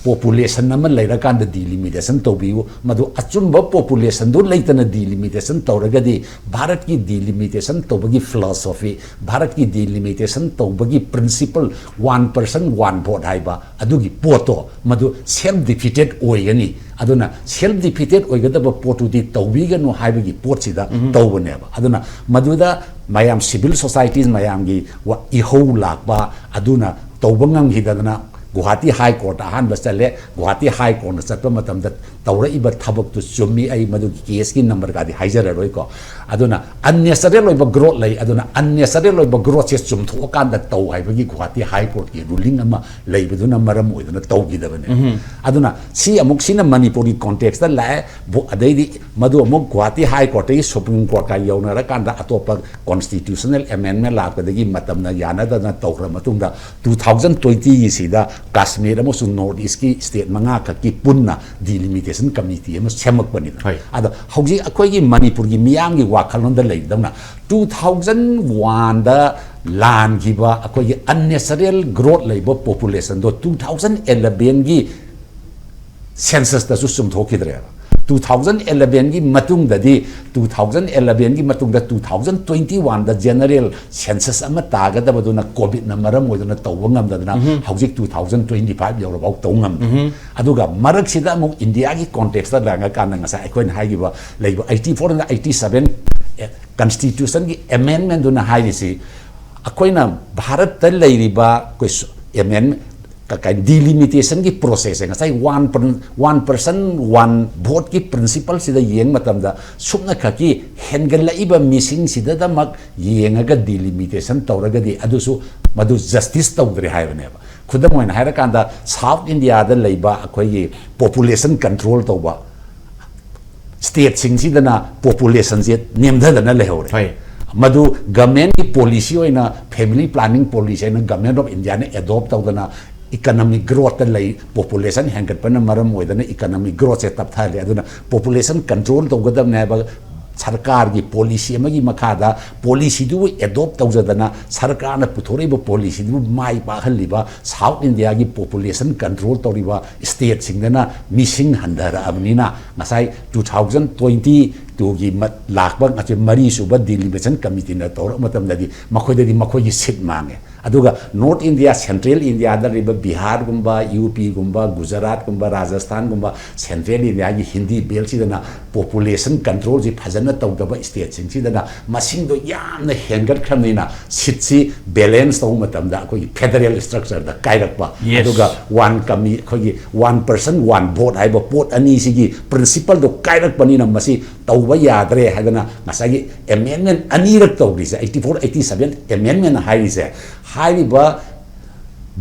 ꯄꯣꯄꯨꯂꯦꯁꯟ ꯑꯃ ꯂꯩꯔꯀꯥꯟꯗ ꯗꯤꯂꯤꯃꯤꯇꯦꯁꯟ ꯇꯧꯕꯤꯌꯨ꯫ ꯃꯗꯨ ꯑꯆꯨꯝꯕ ꯄꯣꯄꯨꯂꯦꯁꯟꯗꯨ ꯂꯩꯇꯅ ꯗꯤꯂꯤꯃꯤꯇꯦꯁꯟ ꯇꯧꯔꯒꯗꯤ ꯚꯥꯔꯠꯀꯤ ꯗꯤꯂꯤꯃꯤꯇꯦꯁꯟ ꯇꯧꯕꯒꯤ ꯐꯤꯂꯣꯁꯣꯐꯤ, ꯚꯥꯔꯠꯀꯤ ꯗꯤꯂꯤꯃꯤꯇꯦꯁꯟ ꯇꯧꯕꯒꯤ principle, one person one vote ꯍꯥꯏꯕ ꯑꯗꯨꯒꯤ ꯄꯣꯠꯇꯣ, ꯃꯗꯨ ꯁꯦꯜꯐ ꯗꯤꯐꯤꯇꯦꯠ ꯑꯣꯏꯒꯅꯤ꯫ ꯑꯗꯨꯅ ꯁꯦꯜꯐ ꯗꯤꯐꯤꯇꯦꯠ ꯑꯣꯏꯒꯗꯕ ꯄꯣꯠꯇꯨꯗꯤ ꯇꯧꯕꯤꯒꯅꯨ ꯍꯥꯏꯕꯒꯤ ꯄꯣꯠꯁꯤꯗ ꯇꯧꯕꯅꯦꯕ꯫ ꯑꯗꯨꯅ ꯃꯗꯨꯗ ꯃꯌꯥꯝ, ꯁꯤꯚꯤꯜ ꯁꯣꯁꯥꯏꯇꯤꯁ ꯃꯌꯥꯝꯒꯤ ꯋꯥ-, ꯏꯍꯧ ꯂꯥꯛꯄ, ꯑꯗꯨꯅ ꯇꯧꯕ ꯉꯝꯈꯤꯗꯗꯅ ꯒꯨꯋꯥꯍꯥꯇꯤ ꯍꯥꯏ ꯀꯣꯔꯠꯇ ꯑꯍꯥꯟꯕ ꯆꯠꯂꯦ꯫ ꯒꯨꯋꯥꯍꯥꯇꯤ ꯍꯥꯏ ꯀꯣꯔꯠꯅ ꯆꯠꯄ ꯃꯇꯝꯗ ꯇꯧꯔꯛꯏꯕ ꯊꯕꯛꯇꯨ ꯆꯨꯝꯃꯤ, ꯑꯩ ꯃꯗꯨꯒꯤ ꯀꯦꯁꯀꯤ ꯅꯝꯕꯔꯒꯗꯤ ꯍꯥꯏꯖꯔꯔꯣꯏꯀꯣ꯫ ꯑꯗꯨꯅ ꯑꯟꯅꯦꯁꯔꯦꯜ ꯑꯣꯏꯕ ꯒ꯭ꯔꯣꯠ ꯂꯩ, ꯑꯗꯨꯅ ꯑꯟꯅꯦꯁꯔꯦꯜ ꯑꯣꯏꯕ ꯒ꯭ꯔꯣꯠꯁꯦ ꯆꯨꯝꯊꯣꯛꯑꯀꯥꯟꯗ ꯇꯧ ꯍꯥꯏꯕꯒꯤ ꯒꯨꯋꯥꯍꯥꯇꯤ ꯍꯥꯏ ꯀꯣꯔꯠꯀꯤ ꯔꯨꯂꯤꯡ ꯑꯃ ꯂꯩꯕꯗꯨꯅ ꯃꯔꯝ ꯑꯣꯏꯗꯨꯅ ꯇꯧꯈꯤꯗꯕꯅꯦ꯫ ꯑꯗꯨꯅ ꯁꯤ ꯑꯃꯨꯛ, ꯁꯤꯅ ꯃꯅꯤꯄꯨꯔꯒꯤ ꯀꯣꯟꯇꯦꯛꯁꯇ ꯂꯥꯛꯑꯦ꯫ ꯕꯣ-, ꯑꯗꯩꯗꯤ ꯃꯗꯨ ꯑꯃꯨꯛ ꯒꯨꯋꯥꯍꯥꯇꯤ ꯍꯥꯏ ꯀꯣꯔꯠꯇꯒꯤ ꯁꯨꯄ꯭ꯔꯤꯝ ꯀꯣꯔꯠꯀ ꯌꯧꯅꯔꯀꯥꯟꯗ ꯑꯇꯣꯞꯄ ꯀꯣꯟꯁꯇꯤꯇ꯭ꯌꯨꯁꯅꯦꯜ ꯑꯦꯃꯦꯟꯃꯦꯟ ꯂꯥꯛꯄꯗꯒꯤ ꯃꯇꯝꯅ ꯌꯥꯅꯗꯅ ꯇꯧꯈ꯭ꯔ ꯃꯇꯨꯡꯗ, ꯇꯨ ꯊꯥꯎꯖꯟ ꯇ꯭ꯋꯦꯟꯇꯤꯒꯤꯁꯤꯗ ꯀꯥꯁꯃꯤꯔ ꯑꯃꯁꯨꯡ ꯅꯣꯔꯠ ꯏꯁꯀꯤ ꯁ꯭ꯇꯦꯠ ꯃꯉꯥ ꯈꯛꯀꯤ ꯄꯨꯟꯅ ꯗꯤꯂꯤꯃꯤꯇꯦꯁꯟ ꯀꯃꯤꯇꯤ ꯑꯃ ꯁꯦꯝꯃꯛꯄꯅꯤꯗꯅ꯫ ꯍꯣꯏ꯫ ꯑꯗꯣ ꯍꯧꯖꯤꯛ ꯑꯩꯈꯣꯏꯒꯤ ꯃꯅꯤꯄꯨꯔꯒꯤ ꯃꯤꯌꯥꯝꯒꯤ ꯋꯥꯈꯜꯂꯣꯟꯗ ꯂꯩꯔꯤꯗꯧꯅ, ꯇꯨ ꯊꯥꯎꯖꯟ ꯋꯥꯟꯗ ꯂꯥꯟꯈꯤꯕ ꯑꯩꯈꯣꯏꯒꯤ ꯑꯟꯅꯦꯁꯔꯦꯜ ꯒ꯭ꯔꯣꯠ ꯂꯩꯕ ꯄꯣꯄꯨꯂꯦꯁꯟꯗꯣ ꯇꯨ ꯊꯥꯎꯖꯟ ꯑꯦꯂꯚꯦꯟꯒꯤ ꯁꯦꯟꯁꯁꯇꯁꯨ ꯆꯨꯝꯊꯣꯛꯈꯤꯗ꯭ꯔꯦꯕ꯫ ꯇꯨ ꯊꯥꯎꯖꯟ ꯑꯦꯂꯚꯦꯟꯒꯤ ꯃꯇꯨꯡꯗꯗꯤ, ꯇꯨ ꯊꯥꯎꯖꯟ ꯑꯦꯂꯚꯦꯟꯒꯤ ꯃꯇꯨꯡꯗ ꯇꯨ ꯊꯥꯎꯖꯟ ꯇ꯭ꯋꯦꯟꯇꯤ ꯋꯥꯟꯗ ꯖꯦꯅꯔꯦꯜ ꯁꯦꯟꯁꯁ ꯑꯃ ꯇꯥꯒꯗꯕꯗꯨꯅ ꯀꯣꯚꯤꯗꯅ ꯃꯔꯝ ꯑꯣꯏꯗꯨꯅ ꯇꯧꯕ ꯉꯝꯗꯗꯅ ꯍꯧꯖꯤꯛ ꯇꯨ ꯊꯥꯎꯖꯟ ꯇ꯭ꯋꯦꯟꯇꯤ ꯐꯥꯏꯚ ꯌꯧꯔꯐꯥꯎ ꯇꯧ ꯉꯝꯗꯦ꯫ ꯑꯗꯨꯒ ꯃꯔꯛꯁꯤꯗ ꯑꯃꯨꯛ ꯏꯟꯗꯤꯌꯥꯒꯤ ꯀꯣꯟꯇꯦꯛꯁꯇ ꯂꯥꯡꯉꯀꯥꯟꯗ ꯉꯁꯥꯏ ꯑꯩꯈꯣꯏꯅ ꯍꯥꯏꯈꯤꯕ ꯂꯩꯕ ꯑꯩꯠꯇꯤ ꯐꯣꯔ ꯑꯃꯗꯤ ꯑꯩꯠꯇꯤ ꯁꯚꯦꯟ ꯀꯟꯁꯇꯤꯇ꯭ꯌꯨꯁꯟꯒꯤ ꯑꯦꯃꯦꯟꯃꯦꯟꯗꯨꯅ ꯍꯥꯏꯔꯤꯁꯤ, ꯑꯩꯈꯣꯏꯅ ꯚꯥꯔꯠꯇ ꯂꯩꯔꯤꯕ ꯑꯩꯈꯣꯏ ꯁꯨ-, ꯑꯦꯃꯦꯟ-, ꯀ-, ꯀ-, ꯗꯤꯂꯤꯃꯤꯇꯦꯁꯟꯒꯤ ꯄ꯭ꯔꯣꯁꯦꯁꯁꯦ ꯉꯁꯥꯏ ꯋꯥꯟ ꯄꯔ-, ꯋꯥꯟ ꯄꯔꯁꯟ ꯋꯥꯟ ꯚꯣꯠꯀꯤ ꯄ꯭ꯔꯤꯟꯁꯤꯄꯜꯁꯤꯗ ꯌꯦꯡꯕ ꯃꯇꯝꯗ ꯁꯨꯞꯅꯈꯛꯀꯤ ꯍꯦꯟꯒꯠꯂꯛꯏꯕ ꯃꯤꯁꯤꯡꯁꯤꯗꯗꯃꯛ ꯌꯦꯡꯉꯒ ꯗꯤꯂꯤꯃꯤꯇꯦꯁꯟ ꯇꯧꯔꯒꯗꯤ ꯑꯗꯨꯁꯨ ꯃꯗꯨ ꯖꯁꯇꯤꯁ ꯇꯧꯗ꯭ꯔꯦ ꯍꯥꯏꯕꯅꯦꯕ꯫ ꯈꯨꯗꯝ ꯑꯣꯏꯅ ꯍꯥꯏꯔꯀꯥꯟꯗ ꯁꯥꯎꯠ ꯏꯟꯗꯤꯌꯥꯗ ꯂꯩꯕ ꯑꯩꯈꯣꯏꯒꯤ ꯄꯣꯄꯨꯂꯦꯁꯟ ꯀꯟꯇ꯭ꯔꯣꯜ ꯇꯧꯕ ꯁ꯭ꯇꯦꯠꯁꯤꯡꯁꯤꯗꯅ ꯄꯣꯄꯨꯂꯦꯁꯟꯁꯦ ꯅꯦꯝꯊꯗꯅ ꯂꯩꯍꯧꯔꯦ꯫ ꯍꯣꯏ꯫ ꯃꯗꯨ ꯒꯃꯦꯟꯒꯤ ꯄꯣꯂꯤꯁꯤ ꯑꯣꯏꯅ ꯐꯦꯃꯤꯂꯤ ꯄ꯭ꯂꯥꯅꯤꯡ ꯄꯣꯂꯤꯁꯤ ꯍꯥꯏꯅ ꯒꯃꯦꯟ ꯑꯣꯐ ꯏꯟꯗꯤꯌꯥꯅ ꯑꯦꯗꯣꯞ ꯇꯧꯗꯅ ꯏꯀꯅꯣꯃꯤꯛ ꯒ꯭ꯔꯣꯠꯇ ꯂꯩ, ꯄꯣꯄꯨꯂꯦꯁꯟ ꯍꯦꯟꯒꯠꯄꯅ ꯃꯔꯝ ꯑꯣꯏꯗꯅ ꯏꯀꯅꯣꯃꯤꯛ ꯒ꯭ꯔꯣꯠꯁꯦ ꯇꯞꯊꯍꯜꯂꯦ꯫ ꯑꯗꯨꯅ ꯄꯣꯄꯨꯂꯦꯁꯟ ꯀꯟꯇ꯭ꯔꯣꯜ ꯇꯧꯒꯗꯕꯅꯦ ꯍꯥꯏꯕ ꯁꯔꯀꯥꯔꯒꯤ ꯄꯣꯂꯤꯁꯤ ꯑꯃꯒꯤ ꯃꯈꯥꯗ ꯄꯣꯂꯤꯁꯤꯗꯨꯕꯨ ꯑꯦꯗꯣꯞ ꯇꯧꯖꯗꯅ ꯁꯔꯀꯥꯔꯅ ꯄꯨꯊꯣꯔꯛꯏꯕ ꯄꯣꯂꯤꯁꯤꯗꯨꯕꯨ ꯃꯥꯏ ꯄꯥꯛꯍꯜꯂꯤꯕ ꯁꯥꯎꯠ ꯏꯟꯗꯤꯌꯥꯒꯤ ꯄꯣꯄꯨꯂꯦꯁꯟ ꯀꯟꯇ꯭ꯔꯣꯜ ꯇꯧꯔꯤꯕ ꯁ꯭ꯇꯦꯠꯁꯤꯡꯗꯅ ꯃꯤꯁꯤꯡ ꯍꯟꯊꯔꯛꯑꯕꯅꯤꯅ ꯉꯁꯥꯏ ꯇꯨ ꯊꯥꯎꯖꯟ ꯇ꯭ꯋꯦꯟꯇꯤ ꯇꯨꯒꯤ ꯂꯥꯛꯄ ꯉꯁꯤ ꯃꯔꯤꯁꯨꯕ ꯗꯤꯂꯤꯃꯤꯇꯦꯁꯟ ꯀꯃꯤꯇꯤꯅ ꯇꯧꯔꯛꯄ ꯃꯇꯝꯗꯗꯤ ꯃꯈꯣꯏꯗꯗꯤ ꯃꯈꯣꯏꯒꯤ ꯁꯤꯠ ꯃꯥꯡꯉꯦ꯫ ꯑꯗꯨꯒ ꯅꯣꯔꯠ ꯏꯟꯗꯤꯌꯥ, ꯁꯦꯟꯇ꯭ꯔꯦꯜ ꯏꯟꯗꯤꯌꯥꯗ ꯂꯩꯕ ꯕꯤꯍꯥꯔꯒꯨꯝꯕ, ꯌꯨ ꯄꯤꯒꯨꯝꯕ, ꯒꯨꯖꯔꯥꯠꯀꯨꯝꯕ, ꯔꯥꯖꯁꯊꯥꯟꯒꯨꯝꯕ ꯁꯦꯟꯇ꯭ꯔꯦꯜ ꯏꯟꯗꯤꯌꯥꯒꯤ ꯍꯤꯟꯗꯤ ꯕꯦꯜꯠꯁꯤꯗꯅ ꯄꯣꯄꯨꯂꯦꯁꯟ ꯀꯟꯇ꯭ꯔꯣꯜꯁꯤ ꯐꯖꯅ ꯇꯧꯗꯕ ꯁ꯭ꯇꯦꯠꯁꯤꯡꯁꯤꯗꯅ ꯃꯁꯤꯡꯗꯣ ꯌꯥꯝꯅ ꯍꯦꯟꯒꯠꯈ꯭ꯔꯕꯅꯤꯅ ꯁꯤꯠꯁꯤ ꯕꯦꯂꯦꯟꯁ ꯇꯧꯕ ꯃꯇꯝꯗ ꯑꯩꯈꯣꯏꯒꯤ ꯐꯦꯗꯔꯦꯜ ꯁ꯭ꯇ꯭ꯔꯛꯆꯔꯗ ꯀꯥꯏꯔꯛꯄ, Yes. ꯑꯗꯨꯒ ꯋꯥꯟ ꯀꯃꯤ ꯑꯩꯈꯣꯏꯒꯤ ꯋꯥꯟ ꯄꯔꯁꯟ ꯋꯥꯟ ꯚꯣꯠ ꯍꯥꯏꯕ ꯄꯣꯠ ꯑꯅꯤꯁꯤꯒꯤ ꯄ꯭ꯔꯤꯟꯁꯤꯄꯜꯗꯣ ꯀꯥꯏꯔꯛꯄꯅꯤꯅ ꯃꯁꯤ ꯇꯧꯕ ꯌꯥꯗ꯭ꯔꯦ ꯍꯥꯏꯗꯅ ꯉꯁꯥꯏꯒꯤ ꯑꯦꯃꯦꯟꯃꯦꯟ ꯑꯅꯤꯔꯛ ꯇꯧꯔꯤꯁꯦ, eighty four, eighty seven ꯑꯦꯃꯦꯟꯃꯦꯟ ꯍꯥꯏꯔꯤꯁꯦ, ꯍꯥꯏꯔꯤꯕ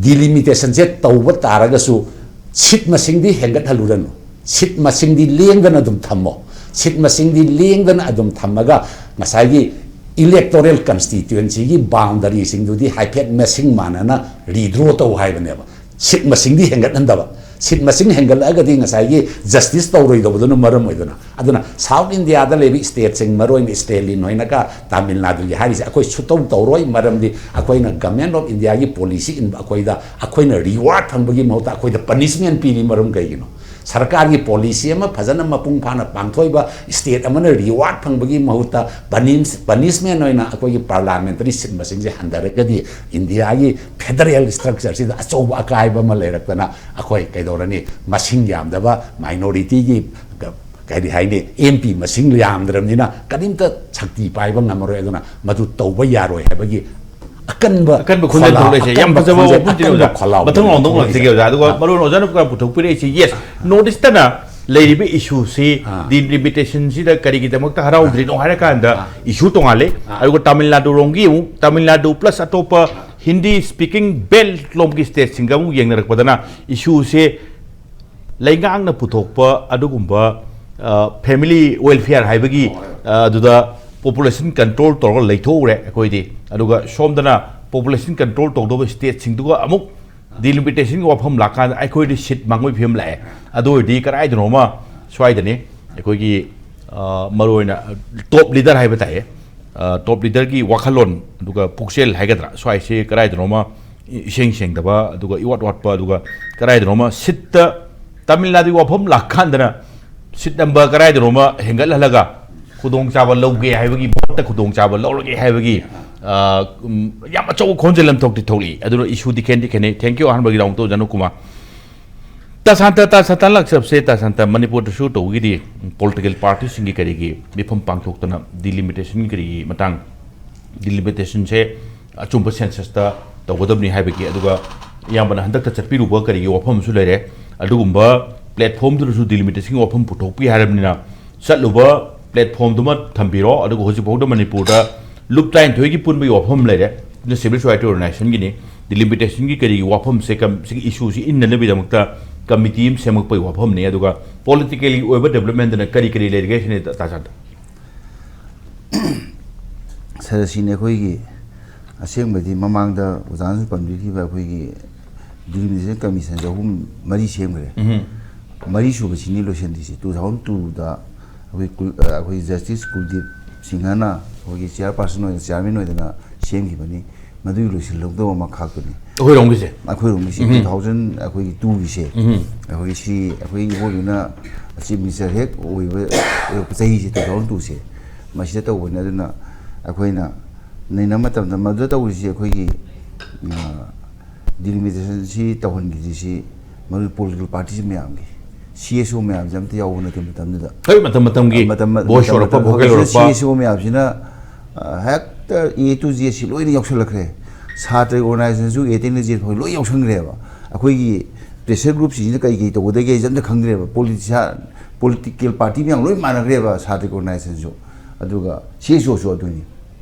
ꯗꯤꯂꯤꯃꯤꯇꯦꯁꯟꯁꯦ ꯇꯧꯕ ꯇꯥꯔꯒꯁꯨ ꯁꯤꯠ ꯃꯁꯤꯡꯗꯤ ꯍꯦꯟꯒꯠꯍꯜꯂꯨꯔꯅꯨ, ꯁꯤꯠ ꯃꯁꯤꯡꯗꯤ ꯂꯦꯡꯗꯅ ꯑꯗꯨꯝ ꯊꯝꯃꯣ, ꯁꯤꯠ ꯃꯁꯤꯡꯗꯤ ꯂꯦꯡꯗꯅ ꯑꯗꯨꯝ ꯊꯝꯃꯒ ꯉꯁꯥꯏꯒꯤ ꯏꯂꯦꯛꯇꯣꯔꯦꯜ ꯀꯟꯁꯇꯤꯇ꯭ꯌꯨꯑꯦꯟꯁꯤꯒꯤ ꯕꯥꯎꯟꯗꯔꯤꯁꯤꯡꯗꯨꯗꯤ ꯍꯥꯏꯐꯦꯠ ꯃꯁꯤꯡ ꯃꯥꯟꯅꯅ ꯔꯤꯗ꯭ꯔꯣ ꯇꯧ ꯍꯥꯏꯕꯅꯦꯕ꯫ ꯁꯤꯠ ꯃꯁꯤꯡꯗꯤ ꯍꯦꯟꯒꯠꯍꯟꯗꯕ, ꯁꯤꯠ ꯃꯁꯤꯡ ꯍꯦꯟꯒꯠꯂꯛꯑꯒꯗꯤ ꯉꯁꯥꯏꯒꯤ ꯖꯁꯇꯤꯁ ꯇꯧꯔꯣꯏꯗꯧꯕꯗꯨꯅ ꯃꯔꯝ ꯑꯣꯏꯗꯅ꯫ ꯑꯗꯨꯅ ꯁꯥꯎꯠ ꯏꯟꯗꯤꯌꯥꯗ ꯂꯩꯕ ꯁ꯭ꯇꯦꯠꯁꯤꯡ, ꯃꯔꯨꯑꯣꯏꯅ ꯁ꯭ꯇꯦꯂꯤꯟ ꯍꯣꯏꯅꯒ ꯇꯥꯃꯤꯜ ꯅꯥꯗꯨꯒꯤ ꯍꯥꯏꯔꯤꯁꯦ ꯑꯩꯈꯣꯏ ꯁꯨꯇꯧ ꯇꯧꯔꯣꯏ, ꯃꯔꯝꯗꯤ ꯑꯩꯈꯣꯏꯅ ꯒꯃꯦꯟ ꯑꯣꯐ ꯏꯟꯗꯤꯌꯥꯒꯤ ꯄꯣꯂꯤꯁꯤ ꯏꯟꯕ ꯑꯩꯈꯣꯏꯗ ꯑꯩꯈꯣꯏꯅ ꯔꯤꯋꯥꯔꯗ ꯐꯪꯕꯒꯤ ꯃꯍꯨꯠꯇ ꯑꯩꯈꯣꯏꯗ ꯄꯅꯤꯁꯃꯦꯟ ꯄꯤꯔꯤ꯫ ꯃꯔꯝ ꯀꯩꯒꯤꯅꯣ? ꯁꯔꯀꯥꯔꯒꯤ ꯄꯣꯂꯤꯁꯤ ꯑꯃ ꯐꯖꯅ ꯃꯄꯨꯡ ꯐꯥꯅ ꯄꯥꯡꯊꯣꯛꯏꯕ ꯁ꯭ꯇꯦꯠ ꯑꯃꯅ ꯔꯤꯋꯥꯔꯗ ꯐꯪꯕꯒꯤ ꯃꯍꯨꯠꯇ ꯄꯅꯤꯁꯃꯦꯟ ꯑꯣꯏꯅ ꯑꯩꯈꯣꯏꯒꯤ ꯄꯥꯔꯂꯥꯃꯦꯟꯇꯔꯤ ꯁꯤꯠ ꯃꯁꯤꯡꯁꯦ ꯍꯟꯊꯔꯒꯗꯤ ꯏꯟꯗꯤꯌꯥꯒꯤ ꯐꯦꯗꯔꯦꯜ ꯁ꯭ꯇ꯭ꯔꯛꯆꯔꯁꯤꯗ ꯑꯆꯧꯕ ꯑꯀꯥꯏꯕ ꯑꯃ ꯂꯩꯔꯛꯇꯅ ꯑꯩꯈꯣꯏ ꯀꯩꯗꯧꯔꯅꯤ? ꯃꯁꯤꯡ ꯌꯥꯝꯗꯕ ꯃꯥꯏꯅꯣꯔꯤꯇꯤꯒꯤ ꯀꯔꯤ ꯍꯥꯏꯅꯤ, ꯑꯦꯝ ꯄꯤ ꯃꯁꯤꯡ ꯌꯥꯝꯗ꯭ꯔꯕꯅꯤꯅ ꯀꯔꯤꯝꯇ ꯁꯛꯇꯤ ꯄꯥꯏꯕ ꯉꯝꯃꯔꯣꯏ꯫ ꯑꯗꯨꯅ ꯃꯗꯨ ꯇꯧꯕ ꯌꯥꯔꯣꯏ ꯍꯥꯏꯕꯒꯤ ꯑꯀꯟꯕ ꯑꯀꯟꯕ ꯈꯣꯟꯖꯦꯜ ꯈꯣꯜꯂꯥꯎ, ꯊꯣꯛꯂꯛꯏꯁꯦ ꯌꯥꯝ ꯑꯀꯟꯕ ꯐꯖꯕ ꯈꯣꯟꯖꯦꯜ, ꯋꯥꯐꯝ ꯊꯤꯅ ꯑꯀꯟꯕ ꯑꯣꯖꯥ꯫ ꯑꯗꯨꯒ ꯈꯣꯜꯂꯥꯎ ꯃꯔꯨ ꯑꯣꯏꯅ ꯑꯣꯖꯥꯅ ꯄꯨꯊꯣꯛꯄꯤꯔꯛꯏꯁꯤ, ꯌꯦꯁ, ꯅꯣꯔꯠ ꯏꯁꯇꯅ ꯂꯩꯔꯤꯕ ꯏꯁꯨꯁꯤ ꯑꯥ꯫ ꯗꯤꯂꯤꯃꯤꯇꯦꯁꯟꯁꯤꯗ ꯀꯔꯤꯒꯤꯗꯃꯛꯇ ꯍꯔꯥꯎꯗ꯭ꯔꯤꯅꯣ ꯍꯥꯏꯔꯀꯥꯟꯗ ꯑꯥ꯫ ꯏꯁꯨ ꯇꯣꯉꯥꯜꯂꯦ꯫ ꯑꯥ꯫ ꯑꯗꯨꯒ ꯇꯥꯃꯤꯜ ꯅꯥꯗꯨ ꯔꯣꯝꯒꯤ ꯑꯃꯨꯛ, ꯇꯥꯃꯤꯜ ꯅꯥꯗꯨ ꯄ꯭ꯂꯁ ꯑꯇꯣꯞꯄ ꯍꯤꯟꯗꯤ ꯁ꯭ꯄꯤꯀꯤꯡ ꯕꯦꯜꯠ ꯂꯣꯝꯒꯤ ꯁ꯭ꯇꯦꯠꯁꯤꯡꯒ ꯑꯃꯨꯛ ꯌꯦꯡꯅꯔꯛꯄꯗꯅ ꯏꯁꯨꯁꯦ ꯂꯩꯉꯥꯛꯅ ꯄꯨꯊꯣꯛꯄ ꯑꯗꯨꯒꯨꯝꯕ, ꯑ, ꯐꯦꯃꯤꯂꯤ ꯋꯦꯜꯐꯤꯌꯔ ꯍꯥꯏꯕꯒꯤ, ꯑ, ꯑꯗꯨꯗ ꯄꯣꯄꯨꯂꯦꯁꯟ ꯀꯟꯇ꯭ꯔꯣꯜ ꯇꯧꯔꯒ ꯂꯩꯊꯣꯛꯎꯔꯦ ꯑꯩꯈꯣꯏꯗꯤ꯫ ꯑꯗꯨꯒ ꯁꯣꯝꯗꯅ ꯄꯣꯄꯨꯂꯦꯁꯟ ꯀꯟꯇ꯭ꯔꯣꯜ ꯇꯧꯗꯧꯕ ꯁ꯭ꯇꯦꯠꯁꯤꯡꯗꯨꯒ ꯑꯃꯨꯛ ꯗꯤꯂꯤꯃꯤꯇꯦꯁꯟꯒꯤ ꯋꯥꯐꯝ ꯂꯥꯛꯀꯥꯟꯗ ꯑꯩꯈꯣꯏꯗꯤ ꯁꯤꯠ ꯃꯥꯡꯕꯒꯤ ꯐꯤꯕꯝ ꯂꯥꯛꯑꯦ꯫ ꯑꯗꯨ ꯑꯣꯏꯔꯗꯤ ꯀꯗꯥꯏꯗꯅꯣꯃ ꯁ꯭ꯋꯥꯏꯗꯅꯤ ꯑꯩꯈꯣꯏꯒꯤ ꯑ, ꯃꯔꯨꯑꯣꯏꯅ ꯇꯣꯞ ꯂꯤꯗꯔ ꯍꯥꯏꯕ ꯇꯥꯏꯌꯦ꯫ ꯑ, ꯇꯣꯞ ꯂꯤꯗꯔꯒꯤ ꯋꯥꯈꯜꯂꯣꯟ, ꯑꯗꯨꯒ ꯄꯨꯛꯆꯦꯜ ꯍꯥꯏꯒꯗ꯭ꯔꯥ, ꯁ꯭ꯋꯥꯏꯁꯦ ꯀꯗꯥꯏꯗꯅꯣꯃ ꯏꯁꯦꯡ ꯁꯦꯡꯗꯕ, ꯑꯗꯨꯒ ꯏꯋꯥꯠ ꯋꯥꯠꯄ, ꯑꯗꯨꯒ ꯀꯗꯥꯏꯗꯅꯣꯃ ꯁꯤꯠꯇ, ꯇꯥꯃꯤꯜ ꯅꯥꯗꯨꯒꯤ ꯋꯥꯐꯝ ꯂꯥꯛꯀꯥꯟꯗꯅ ꯁꯤꯠ ꯅꯝꯕꯔ ꯀꯗꯥꯏꯗꯅꯣꯃ ꯍꯦꯟꯒꯠꯍꯜꯂꯒ ꯈꯨꯗꯣꯡꯆꯥꯕ ꯂꯧꯒꯦ ꯍꯥꯏꯕꯒꯤ, ꯚꯣꯠꯇ ꯈꯨꯗꯣꯡꯆꯥꯕ ꯂꯧꯔꯒꯦ ꯍꯥꯏꯕꯒꯤ, ꯑ, ꯎꯝ, ꯌꯥꯝ ꯑꯆꯧꯕ ꯈꯣꯟꯖꯦꯜ ꯑꯃ ꯊꯣꯛꯇꯤ ꯊꯣꯛꯂꯛꯏ꯫ ꯑꯗꯨꯅ ꯏꯁꯨꯗꯤ ꯈꯦꯟꯗꯤ ꯈꯦꯠꯅꯩ꯫ Thank you ꯑꯍꯥꯟꯕꯒꯤ round ꯇꯧꯖꯅꯨ ꯀꯨꯃꯥꯔ꯫ ꯇꯥ ꯁꯥꯟꯇ, ꯇꯥ ꯁꯥꯟꯇ ꯂꯥꯛꯆꯕꯁꯦ, ꯇꯥ ꯁꯥꯟꯇ ꯃꯅꯤꯄꯨꯔꯗꯁꯨ ꯇꯧꯕꯒꯤꯗꯤ political party ꯁꯤꯡꯒꯤ ꯀꯔꯤꯒꯤ ꯃꯤꯐꯝ ꯄꯥꯡꯊꯣꯛꯇꯅ delimitation ꯀꯔꯤꯒꯤ ꯃꯇꯥꯡ, delimitation ꯁꯦ ꯑꯆꯨꯝꯕ census ꯇ ꯇꯧꯒꯗꯕꯅꯤ ꯍꯥꯏꯕꯒꯤ, ꯑꯗꯨꯒ ꯏꯌꯥꯝꯕꯅ ꯍꯟꯗꯛꯇ ꯆꯠꯄꯤꯔꯨꯕ ꯀꯔꯤꯒꯤ ꯋꯥꯐꯝ ꯑꯃꯁꯨ ꯂꯩꯔꯦ꯫ ꯑꯗꯨꯒꯨꯝꯕ platform ꯗꯨꯗꯁꯨ delimitation ꯒꯤ ꯋꯥꯐꯝ ꯄꯨꯊꯣꯛꯄꯤ ꯍꯥꯏꯔꯕꯅꯤꯅ, ꯆꯠꯂꯨꯕ platform ꯗꯨꯃ ꯊꯝꯕꯤꯔꯣ꯫ ꯑꯗꯨꯒ ꯍꯧꯖꯤꯛꯐꯥꯎꯗ ꯃꯅꯤꯄꯨꯔꯗ ꯂꯨꯞ ꯇꯔꯥꯅꯤꯊꯣꯏꯒꯤ ꯄꯨꯟꯕꯒꯤ ꯋꯥꯐꯝ ꯂꯩꯔꯦ꯫ ꯑꯗꯨꯅ civil society organization Guinea. Delimitation ꯒꯤ ꯀꯔꯤꯒꯤ ꯋꯥꯐꯝꯁꯦ ꯀꯝ-, ꯁꯤꯒꯤ issue ꯁꯤ ꯏꯟꯅꯅꯕꯒꯤꯗꯃꯛꯇ committee ꯑꯃ ꯁꯦꯝꯃꯛꯄꯒꯤ ꯋꯥꯐꯝꯅꯤ꯫ ꯑꯗꯨꯒ politically ꯑꯣꯏꯕ development ꯗꯅ ꯀꯔꯤ ꯀꯔꯤ ꯂꯩꯔꯤꯒꯦ ꯁꯤꯅꯤ, ꯇꯥ-, ꯇꯥ ꯁꯥꯟꯇ꯫ ꯁꯥꯔ, ꯁꯤꯅꯤ ꯑꯩꯈꯣꯏꯒꯤ ꯑꯁꯦꯡꯕꯗꯤ ꯃꯃꯥꯡꯗ ꯑꯣꯖꯥꯅꯁꯨ ꯄꯟꯕꯤꯈꯤꯕ ꯑꯩꯈꯣꯏꯒꯤ delimitation commission ꯁꯦ ꯑꯍꯨꯝ ꯃꯔꯤ ꯁꯦꯝꯈ꯭ꯔꯦ꯫ ꯎꯝ꯫ ꯃꯔꯤ ꯁꯨꯕꯁꯤꯅꯤ ꯂꯣꯏꯁꯤꯟꯗ꯭ꯔꯤꯁꯦ꯫ Two thousand two ꯗ ꯑꯩꯈꯣꯏ ꯀꯨꯜ-, ꯑ, ꯑꯩꯈꯣꯏ Justice ꯀꯨꯜꯗꯤꯞ ꯁꯤꯡꯍꯅ ꯑꯩꯈꯣꯏꯒꯤ chairperson ꯑꯣꯏꯅ, chairman ꯑꯣꯏꯗꯅ ꯁꯦꯝꯈꯤꯕꯅꯤ꯫ ꯃꯗꯨꯒꯤ ꯂꯣꯏꯁꯤꯜꯍꯧꯗꯕ ꯑꯃ ꯈꯥꯛꯇꯅꯤ꯫ ꯑꯩꯈꯣꯏꯔꯣꯝꯒꯤꯁꯦ꯫ ꯑꯩꯈꯣꯏꯔꯣꯝꯒꯤꯁꯤ ꯎꯝ꯫ Two thousand ꯑꯩꯈꯣꯏꯒꯤ two ꯒꯤꯁꯦ, ꯎꯝ꯫ ꯑꯩꯈꯣꯏꯒꯤ ꯁꯤ ꯑꯩꯈꯣꯏ ꯏꯕꯣꯕꯤꯅ chief minister ꯍꯦꯛ ꯑꯣꯏꯕ ꯆꯍꯤꯁꯦ, two thousand two ꯁꯦ, ꯃꯁꯤꯗ ꯇꯧꯕꯅꯤ꯫ ꯑꯗꯨꯅ ꯑꯩꯈꯣꯏꯅ ꯅꯩꯅꯕ ꯃꯇꯝꯗ ꯃꯗꯨꯗ ꯇꯧꯔꯤꯁꯤ ꯑꯩꯈꯣꯏꯒꯤ, ꯑ, delimitation ꯁꯤ ꯇꯧꯍꯟꯈꯤꯗ꯭ꯔꯤꯁꯤ ꯃꯔꯨ political party ꯁꯤ ꯃꯌꯥꯝꯒꯤ, C S O ꯃꯌꯥꯝꯁꯦ ꯑꯝꯇ ꯌꯥꯎꯕ ꯅꯠꯇꯦ ꯃꯇꯝꯗꯨꯗ꯫ ꯍꯣꯏ, ꯃꯇꯝ ꯃꯇꯝꯒꯤ ꯃꯇꯝ- voice ꯃꯇꯝ- ꯍꯧꯔꯛꯄ, ꯃꯇꯝ- vocal ꯍꯧꯖꯤꯛ ꯍꯧꯔꯛꯄ꯫ C S O ꯃꯌꯥꯝꯁꯤꯅ, ꯑ, ꯍꯦꯛꯇ A to Z ꯁꯤ ꯂꯣꯏꯅ ꯌꯥꯎꯁꯜꯂꯛꯈ꯭ꯔꯦ꯫ ꯁꯥꯇ꯭ꯔ organization ꯁꯨ A ꯇꯩꯅ Z ꯐꯥꯎ ꯂꯣꯏ ꯌꯥꯎꯁꯟꯈ꯭ꯔꯦꯕ꯫ ꯑꯩꯈꯣꯏꯒꯤ pressure group ꯁꯤꯡꯁꯤꯅ ꯀꯩ ꯀꯩ ꯇꯧꯒꯗꯒꯦ ꯍꯥꯏꯁꯦ ꯑꯝꯇ ꯈꯪꯗ꯭ꯔꯦꯕ꯫ Politician, political party ꯃꯌꯥꯝ ꯂꯣꯏ ꯃꯥꯟꯅꯈ꯭ꯔꯦꯕ, ꯁꯥꯇ꯭ꯔ organization ꯁꯨ꯫ ꯑꯗꯨꯒ C S O ꯁꯨ ꯑꯗꯨꯅꯤ꯫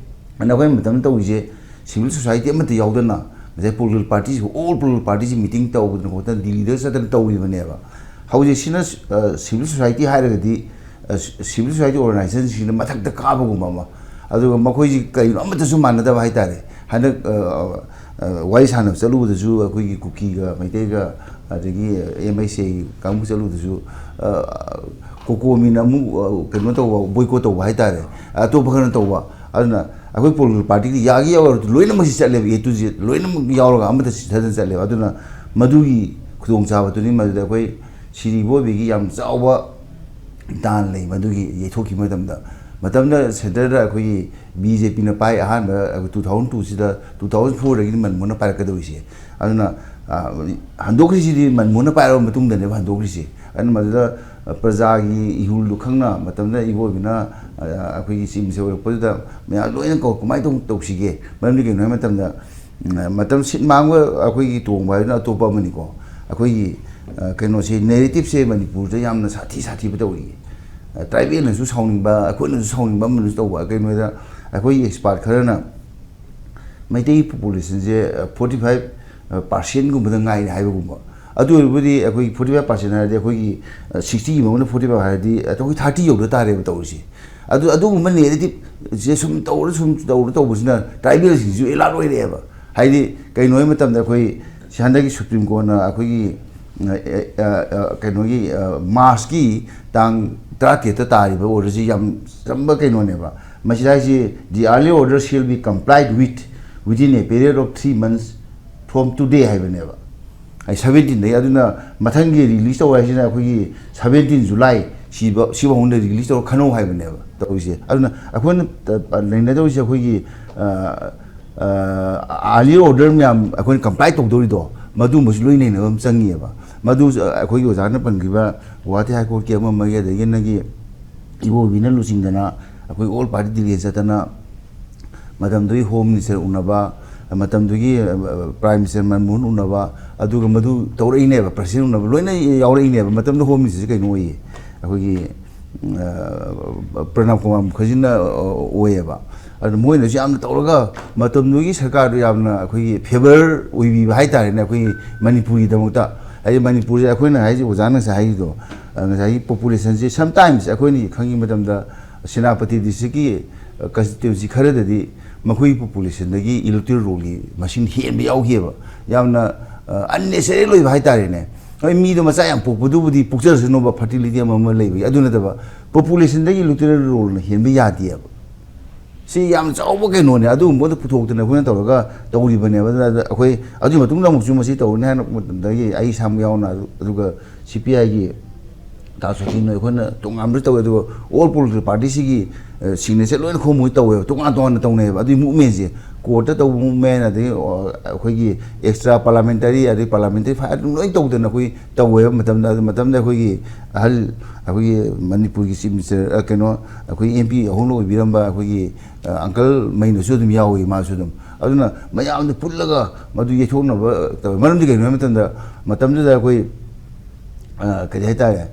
ꯑꯗꯨꯅ ꯑꯩꯈꯣꯏ ꯃꯇꯝꯗ ꯇꯧꯔꯤꯁꯦ civil society ꯑꯃꯠꯇ ꯌꯥꯎꯗꯅ, ꯉꯁꯥꯏ political party ꯁꯤ, all political party ꯁꯤ meeting ꯇꯧꯗꯅ ꯈꯣꯠꯇꯅ ꯗꯤꯜꯂꯤꯗ ꯆꯠꯇꯅ ꯇꯧꯔꯤꯕꯅꯦꯕ꯫ ꯍꯧꯖꯤꯛꯁꯤꯅ, ꯑ, civil society ꯍꯥꯏꯔꯒꯗꯤ, ꯑ, civil society organization ꯁꯤꯡꯁꯤꯅ ꯃꯊꯛꯇ ꯀꯥꯕꯒꯨꯝꯕ ꯑꯃ, ꯑꯗꯨꯒ ꯃꯈꯣꯏꯁꯤ ꯀꯩꯅꯣ ꯑꯃꯠꯇꯁꯨ ꯃꯥꯟꯅꯗꯕ ꯍꯥꯏꯇꯥꯔꯦ꯫ ꯍꯟꯗꯛ, ꯑ, ꯑ, ꯋꯥꯔꯤ ꯁꯥꯟꯅꯕ ꯆꯠꯂꯨꯕꯗꯁꯨ ꯑꯩꯈꯣꯏꯒꯤ ꯀꯨꯀꯤꯒ ꯃꯩꯇꯩꯒ, ꯑꯗꯒꯤ M I C ꯀꯥꯡꯕꯨ ꯆꯠꯂꯨꯕꯗꯁꯨ, ꯑ, ꯀꯣꯀꯣꯃꯤꯅ ꯑꯃꯨꯛ ꯀꯩꯅꯣ ꯇꯧꯕ, ꯕꯣꯏꯀꯣꯠ ꯇꯧꯕ ꯍꯥꯏꯇꯥꯔꯦ꯫ ꯑꯇꯣꯞꯄ ꯈꯔꯅ ꯇꯧꯕ꯫ ꯑꯗꯨꯅ ꯑꯩꯈꯣꯏ ꯄꯣꯂꯤꯇꯤꯀꯦꯜ ꯄꯥꯔꯇꯤꯒꯤ ꯌꯥꯒꯤ ꯌꯥꯎꯔ ꯂꯣꯏꯅꯃꯛꯁꯤ ꯆꯠꯂꯦꯕ, ꯑꯦ ꯇꯨ ꯖꯦꯠ ꯂꯣꯏꯅꯃꯛ ꯌꯥꯎꯔꯒ ꯑꯃꯠꯇ ꯆꯤꯊꯗꯅ ꯆꯠꯂꯦꯕ꯫ ꯑꯗꯨꯅ ꯃꯗꯨꯒꯤ ꯈꯨꯗꯣꯡꯆꯥꯕꯗꯨꯅꯤ ꯃꯗꯨꯗ ꯑꯩꯈꯣꯏ ꯁꯤꯔꯤ ꯏꯕꯣꯕꯤꯒꯤ ꯌꯥꯝ ꯆꯥꯎꯕ ꯗꯥꯟ ꯂꯩ꯫ ꯃꯗꯨꯒꯤ ꯌꯩꯊꯣꯛꯈꯤꯕ ꯃꯇꯝꯗ, ꯃꯇꯝꯗ ꯁꯦꯟꯇꯔꯗ ꯑꯩꯈꯣꯏꯒꯤ ꯕꯤ ꯖꯦ ꯄꯤꯅ ꯄꯥꯏ꯫ ꯑꯍꯥꯟꯕ ꯑꯩꯈꯣꯏ ꯇꯨ ꯊꯥꯎꯖꯟ ꯇꯨꯁꯤꯗ, ꯇꯨ ꯊꯥꯎꯖꯟ ꯐꯣꯔꯗꯒꯤꯗꯤ ꯃꯟꯃꯣꯍꯟꯅ ꯄꯥꯏꯔꯛꯀꯗꯧꯔꯤꯁꯦ꯫ ꯑꯗꯨꯅ ꯍꯟꯗꯣꯛꯈ꯭ꯔꯤꯁꯤꯗꯤ ꯃꯟꯃꯣꯍꯟꯅ ꯄꯥꯏꯔꯕ ꯃꯇꯨꯡꯗꯅꯦꯕ ꯍꯟꯗꯣꯛꯈ꯭ꯔꯤꯁꯦ꯫ ꯑꯗꯨꯅ ꯃꯗꯨꯗ ꯄ꯭ꯔꯖꯥꯒꯤ ꯏꯍꯨꯜꯗꯨ ꯈꯪꯅ ꯃꯇꯝꯗ ꯏꯕꯣꯕꯤꯅ ꯑꯩꯈꯣꯏꯒꯤ ꯆꯤꯡꯁꯦ ꯑꯣꯏꯔꯛꯄꯗꯨꯗ ꯃꯌꯥꯝ ꯂꯣꯏꯅ ꯀꯧ-, ꯀꯃꯥꯏꯅ ꯇꯧ-, ꯇꯧꯁꯤꯒꯦ? ꯃꯔꯝꯗꯤ ꯀꯩꯅꯣ ꯍꯥꯏꯕ ꯃꯇꯝꯗ, ꯃꯇꯝ ꯁꯤꯠ ꯃꯥꯡꯕ ꯑꯩꯈꯣꯏꯒꯤ ꯇꯣꯡꯕ ꯍꯥꯏꯗꯨꯅ ꯑꯇꯣꯞꯄ ꯑꯃꯅꯤꯀꯣ꯫ ꯑꯩꯈꯣꯏꯒꯤ ꯀꯩꯅꯣꯁꯦ, ꯅꯦꯔꯦꯇꯤꯞꯁꯦ ꯃꯅꯤꯄꯨꯔꯗ ꯌꯥꯝꯅ ꯁꯥꯊꯤ ꯁꯥꯊꯤꯕ ꯇꯧꯔꯤꯌꯦ꯫ ꯇ꯭ꯔꯥꯏꯕꯦꯜꯅꯁꯨ ꯁꯥꯎꯅꯤꯡꯕ, ꯑꯩꯈꯣꯏꯅꯁꯨ ꯁꯥꯎꯅꯤꯡꯕ, ꯑꯃꯅꯁꯨ ꯇꯧꯕ꯫ ꯀꯩꯅꯣꯗ ꯑꯩꯈꯣꯏꯒꯤ ꯑꯦꯛꯁꯄꯥꯔꯠ ꯈꯔꯅ ꯃꯩꯇꯩ ꯄꯣꯄꯨꯂꯦꯁꯟꯁꯦ ꯐꯣꯔꯇꯤ ꯐꯥꯏꯚ ꯄꯥꯔꯁꯦꯟꯒꯨꯝꯕꯗ ꯉꯥꯏꯔꯦ ꯍꯥꯏꯕꯒꯨꯝꯕ꯫ ꯑꯗꯨ ꯑꯣꯏꯔꯕꯗꯤ ꯑꯩꯈꯣꯏꯒꯤ ꯐꯣꯔꯇꯤ ꯐꯥꯏꯚ ꯄꯥꯔꯁꯦꯟ ꯍꯥꯏꯔꯗꯤ ꯑꯩꯈꯣꯏꯒꯤ ꯁꯤꯛꯁꯇꯤꯒꯤ ꯃꯉꯣꯟꯗ ꯐꯣꯔꯇꯤ ꯐꯥꯏꯚ ꯍꯥꯏꯔꯗꯤ ꯑꯩꯈꯣꯏ ꯊꯥꯔꯇꯤ ꯌꯧꯗ ꯇꯥꯔꯦꯕ ꯇꯧꯔꯤꯁꯦ꯫ ꯑꯗꯨ, ꯑꯗꯨꯒꯨꯝꯕ ꯅꯦꯔꯦꯇꯤꯞꯁꯦ ꯁꯨꯝ ꯇꯧꯔ, ꯁꯨꯝ ꯇꯧꯔ ꯇꯧꯕꯁꯤꯅ ꯇ꯭ꯔꯥꯏꯕꯦꯜꯁꯤꯡꯁꯤꯁꯨ ꯑꯦꯂꯥꯔꯠ ꯑꯣꯏꯔꯛꯑꯦꯕ꯫ ꯍꯥꯏꯗꯤ ꯀꯩꯅꯣ ꯍꯥꯏꯕ ꯃꯇꯝꯗ ꯑꯩꯈꯣꯏ ꯁꯤ ꯍꯟꯗꯛꯀꯤ ꯁꯨꯄ꯭ꯔꯤꯝ ꯀꯣꯔꯠꯅ ꯑꯩꯈꯣꯏꯒꯤ, ꯑ, ꯑ, ꯑ, ꯀꯩꯅꯣꯒꯤ, ꯑ, ꯃꯥꯔꯁꯀꯤ ꯇꯥꯡ ꯇꯔꯥꯇꯔꯦꯠꯇ ꯇꯥꯔꯤꯕ ꯑꯣꯔꯗꯔꯁꯤ ꯌꯥꯝ ꯆꯝꯕ ꯀꯩꯅꯣꯅꯦꯕ꯫ ꯃꯁꯤꯗ ꯍꯥꯏꯁꯤ, "The early order shall be complied with within a period of three months from today" ꯍꯥꯏꯕꯅꯦꯕ꯫ ꯑꯩ ꯁꯕꯦꯟꯇꯤꯟꯗꯒꯤ, ꯑꯗꯨꯅ ꯃꯊꯪꯒꯤ ꯔꯤꯂꯤꯁ ꯇꯧꯕ ꯍꯥꯏꯁꯤꯅ ꯑꯩꯈꯣꯏꯒꯤ ꯁꯕꯦꯟꯇꯤꯟ ꯖꯨꯂꯥꯏ ꯁꯤꯕ-, ꯁꯤꯐꯥꯎ ꯃꯅꯨꯡꯗ ꯔꯤꯂꯤꯁ ꯇꯧꯔ ꯈꯟꯅꯧ ꯍꯥꯏꯕꯅꯦꯕ ꯇꯧꯔꯤꯁꯦ꯫ ꯑꯗꯨꯅ ꯑꯩꯈꯣꯏꯅ ꯇ-, ꯅꯩꯅꯗꯧꯔꯤꯁꯦ ꯑꯩꯈꯣꯏꯒꯤ, ꯑ, ꯑ, early order ꯃꯌꯥꯝ ꯑꯩꯈꯣꯏꯅ ꯀꯝꯄ꯭ꯂꯥꯏ ꯇꯧꯗꯧꯔꯤꯗꯣ, ꯃꯗꯨꯃꯁꯨ ꯂꯣꯏ ꯅꯩꯅꯕ ꯑꯃ ꯆꯪꯉꯤꯑꯕ꯫ ꯃꯗꯨ ꯑꯩꯈꯣꯏꯒꯤ ꯑꯣꯖꯥꯅ ꯄꯟꯈꯤꯕ ꯒꯨꯋꯥꯍꯥꯇꯤ ꯍꯥꯏ ꯀꯣꯔꯠꯀꯤ ꯑꯃ ꯑꯃꯒꯤ, ꯑꯗꯒꯤ ꯅꯪꯒꯤ ꯏꯕꯣꯕꯤꯅ ꯂꯨꯆꯤꯡꯗꯅ ꯑꯩꯈꯣꯏ ꯑꯣꯜ ꯄꯥꯔꯇꯤ ꯗꯤꯂꯦ ꯆꯠꯇꯅ ꯃꯇꯝꯗꯨꯒꯤ ꯍꯣꯝ ꯃꯤꯅꯤꯁꯇꯔ ꯎꯅꯕ, ꯃꯇꯝꯗꯨꯒꯤ, ꯑ, ꯄ꯭ꯔꯥꯏꯝ ꯃꯤꯅꯤꯁꯇꯔ ꯃꯟꯃꯣꯍꯟ ꯎꯅꯕ, ꯑꯗꯨꯒ ꯃꯗꯨ ꯇꯧꯔꯛꯏꯅꯦꯕ, ꯄ꯭ꯔꯁꯤꯗꯦꯟ ꯎꯅꯕ ꯂꯣꯏꯅ ꯌꯥꯎꯔꯛꯏꯅꯦꯕ꯫ ꯃꯇꯝꯗꯨ ꯍꯣꯝ ꯃꯤꯅꯤꯁꯇꯔꯁꯦ ꯀꯩꯅꯣ ꯑꯣꯏꯌꯦ, ꯑꯩꯈꯣꯏꯒꯤ, ꯑ, ꯄ꯭ꯔꯅꯕ ꯀꯨꯃꯥꯔ ꯃꯨꯈꯔꯖꯤꯅ, ꯑ, ꯑꯣꯏꯌꯦꯕ꯫ ꯑꯗꯨ ꯃꯣꯏꯅꯁꯨ ꯌꯥꯝꯅ ꯇꯧꯔꯒ ꯃꯇꯝꯗꯨꯒꯤ ꯁꯔꯀꯥꯔꯗꯨ ꯌꯥꯝꯅ ꯑꯩꯈꯣꯏꯒꯤ ꯐꯦꯚꯔ ꯑꯣꯏꯕꯤꯕ ꯍꯥꯏꯇꯥꯔꯦꯅꯦ, ꯑꯩꯈꯣꯏꯒꯤ ꯃꯅꯤꯄꯨꯔꯒꯤꯗꯃꯛꯇ꯫ ꯍꯥꯏꯗꯤ ꯃꯅꯤꯄꯨꯔꯁꯦ ꯑꯩꯈꯣꯏꯅ ꯍꯥꯏꯁꯦ, ꯑꯣꯖꯥꯅ ꯉꯁꯥꯏ ꯍꯥꯏꯈꯤꯕꯗꯣ, ꯑ, ꯉꯁꯥꯏꯒꯤ ꯄꯣꯄꯨꯂꯦꯁꯟꯁꯦ ꯁꯝꯇꯥꯏꯝꯁ ꯑꯩꯈꯣꯏꯅ ꯈꯪꯉꯤ ꯃꯇꯝꯗ ꯁꯦꯅꯥꯄꯇꯤ ꯗꯤꯁꯇ꯭ꯔꯤꯛꯀꯤ, ꯑ, ꯀꯟꯁꯇꯤꯇ꯭ꯋꯦꯟꯁꯤ ꯈꯔꯗꯗꯤ ꯃꯈꯣꯏꯒꯤ ꯄꯣꯄꯨꯂꯦꯁꯟꯗꯒꯤ ꯏꯂꯦꯛꯇꯣꯔꯦꯜ ꯔꯣꯜꯒꯤ ꯃꯁꯤꯡ ꯍꯦꯟꯕ ꯌꯥꯎꯈꯤꯑꯕ꯫ ꯌꯥꯝꯅ, ꯑ, ꯑꯟꯅꯦꯁꯦꯁꯔꯤ ꯑꯣꯏꯕ ꯍꯥꯏꯇꯥꯔꯦꯅꯦ꯫ ꯍꯣꯏ, ꯃꯤꯗꯣ ꯃꯆꯥ ꯌꯥꯝ ꯄꯣꯛꯄꯗꯨꯕꯨꯗꯤ ꯄꯣꯛꯆꯔꯁꯅꯨꯕ, ꯐꯔꯇꯤꯂꯤꯇꯤ ꯑꯃ ꯑꯃ ꯂꯩꯕꯒꯤ, ꯑꯗꯨ ꯅꯠꯇꯕ ꯄꯣꯄꯨꯂꯦꯁꯟꯗꯒꯤ ꯏꯂꯦꯛꯇꯣꯔꯦꯜ ꯔꯣꯜꯅ ꯍꯦꯟꯕ ꯌꯥꯗꯦꯕ꯫ ꯁꯤ ꯌꯥꯝ ꯆꯥꯎꯕ ꯀꯩꯅꯣꯅꯦ꯫ ꯑꯗꯨꯒꯨꯝꯕꯗ ꯄꯨꯊꯣꯛꯇꯅ ꯑꯩꯈꯣꯏꯅ ꯇꯧꯔꯒ ꯇꯧꯔꯤꯕꯅꯦꯕ꯫ ꯑꯗꯨꯅ ꯑꯩꯈꯣꯏ ꯑꯗꯨꯒꯤ ꯃꯇꯨꯡꯗ ꯑꯃꯨꯛꯁꯨ ꯃꯁꯤ ꯇꯧꯔꯅꯤ ꯍꯥꯏꯅ ꯃꯇꯝꯗꯒꯤ ꯑꯩ ꯏꯁꯥꯃꯛ ꯌꯥꯎꯅ, ꯑꯗꯨꯒ ꯁꯤ ꯄꯤ ꯑꯥꯏꯒꯤ ꯇꯥ ꯁꯣꯇꯤꯅ ꯑꯩꯈꯣꯏꯅ ꯇꯣꯉꯥꯟꯕꯁꯨ ꯇꯧꯋꯦ, ꯑꯗꯨꯒ ꯑꯣꯜ ꯄꯣꯂꯤꯇꯤꯀꯦꯜ ꯄꯥꯔꯇꯤꯁꯤꯒꯤ ꯁꯤꯒꯅꯦꯆꯔ ꯂꯣꯏꯅ ꯈꯣꯝꯃꯨ ꯇꯧꯋꯦꯕ, ꯇꯣꯉꯥꯟ ꯇꯣꯉꯥꯟꯅ ꯇꯧꯅꯩꯌꯦꯕ꯫ ꯑꯗꯨꯒꯤ ꯃꯨꯞꯃꯦꯟꯁꯦ, ꯀꯣꯔꯠꯇ ꯇꯧꯕ ꯃꯨꯞꯃꯦꯟ, ꯑꯗꯒꯤ ꯑꯩꯈꯣꯏꯒꯤ ꯑꯦꯛꯁꯇ꯭ꯔꯥ ꯄꯥꯔꯂꯥꯃꯦꯟꯇꯔꯤ, ꯑꯗꯩ ꯄꯥꯔꯂꯥꯃꯦꯟꯇꯔꯤ ꯐꯥꯏꯠ ꯑꯗꯨꯝ ꯂꯣꯏ ꯇꯧꯗꯅ ꯑꯩꯈꯣꯏ ꯇꯧꯋꯦꯕ꯫ ꯃꯇꯝꯗ, ꯑꯗꯨ ꯃꯇꯝꯗ ꯑꯩꯈꯣꯏꯒꯤ ꯑꯍꯜ, ꯑꯩꯈꯣꯏꯒꯤ ꯃꯅꯤꯄꯨꯔꯒꯤ ꯆꯤꯐ ꯃꯤꯅꯤꯁꯇꯔ, ꯀꯩꯅꯣ, ꯑꯩꯈꯣꯏ ꯑꯦꯝ ꯄꯤ ꯑꯍꯨꯝꯂꯛ ꯑꯣꯏꯕꯤꯔꯝꯕ ꯑꯩꯈꯣꯏꯒꯤ ꯑꯪꯀꯜ ꯃꯩꯅꯁꯨ ꯑꯗꯨꯝ ꯌꯥꯎꯏ, ꯃꯥꯁꯨ ꯑꯗꯨꯝ꯫ ꯑꯗꯨꯅ ꯃꯌꯥꯝꯗ ꯄꯨꯜꯂꯒ ꯃꯗꯨ ꯌꯩꯊꯣꯛꯅꯕ ꯇꯧꯋꯦ꯫ ꯃꯔꯝꯗꯤ ꯀꯩꯅꯣ ꯍꯥꯏꯕ ꯃꯇꯝꯗ, ꯃꯇꯝꯗꯨꯗ ꯑꯩꯈꯣꯏ ꯀꯔꯤ ꯍꯥꯏꯇꯥꯔꯦ,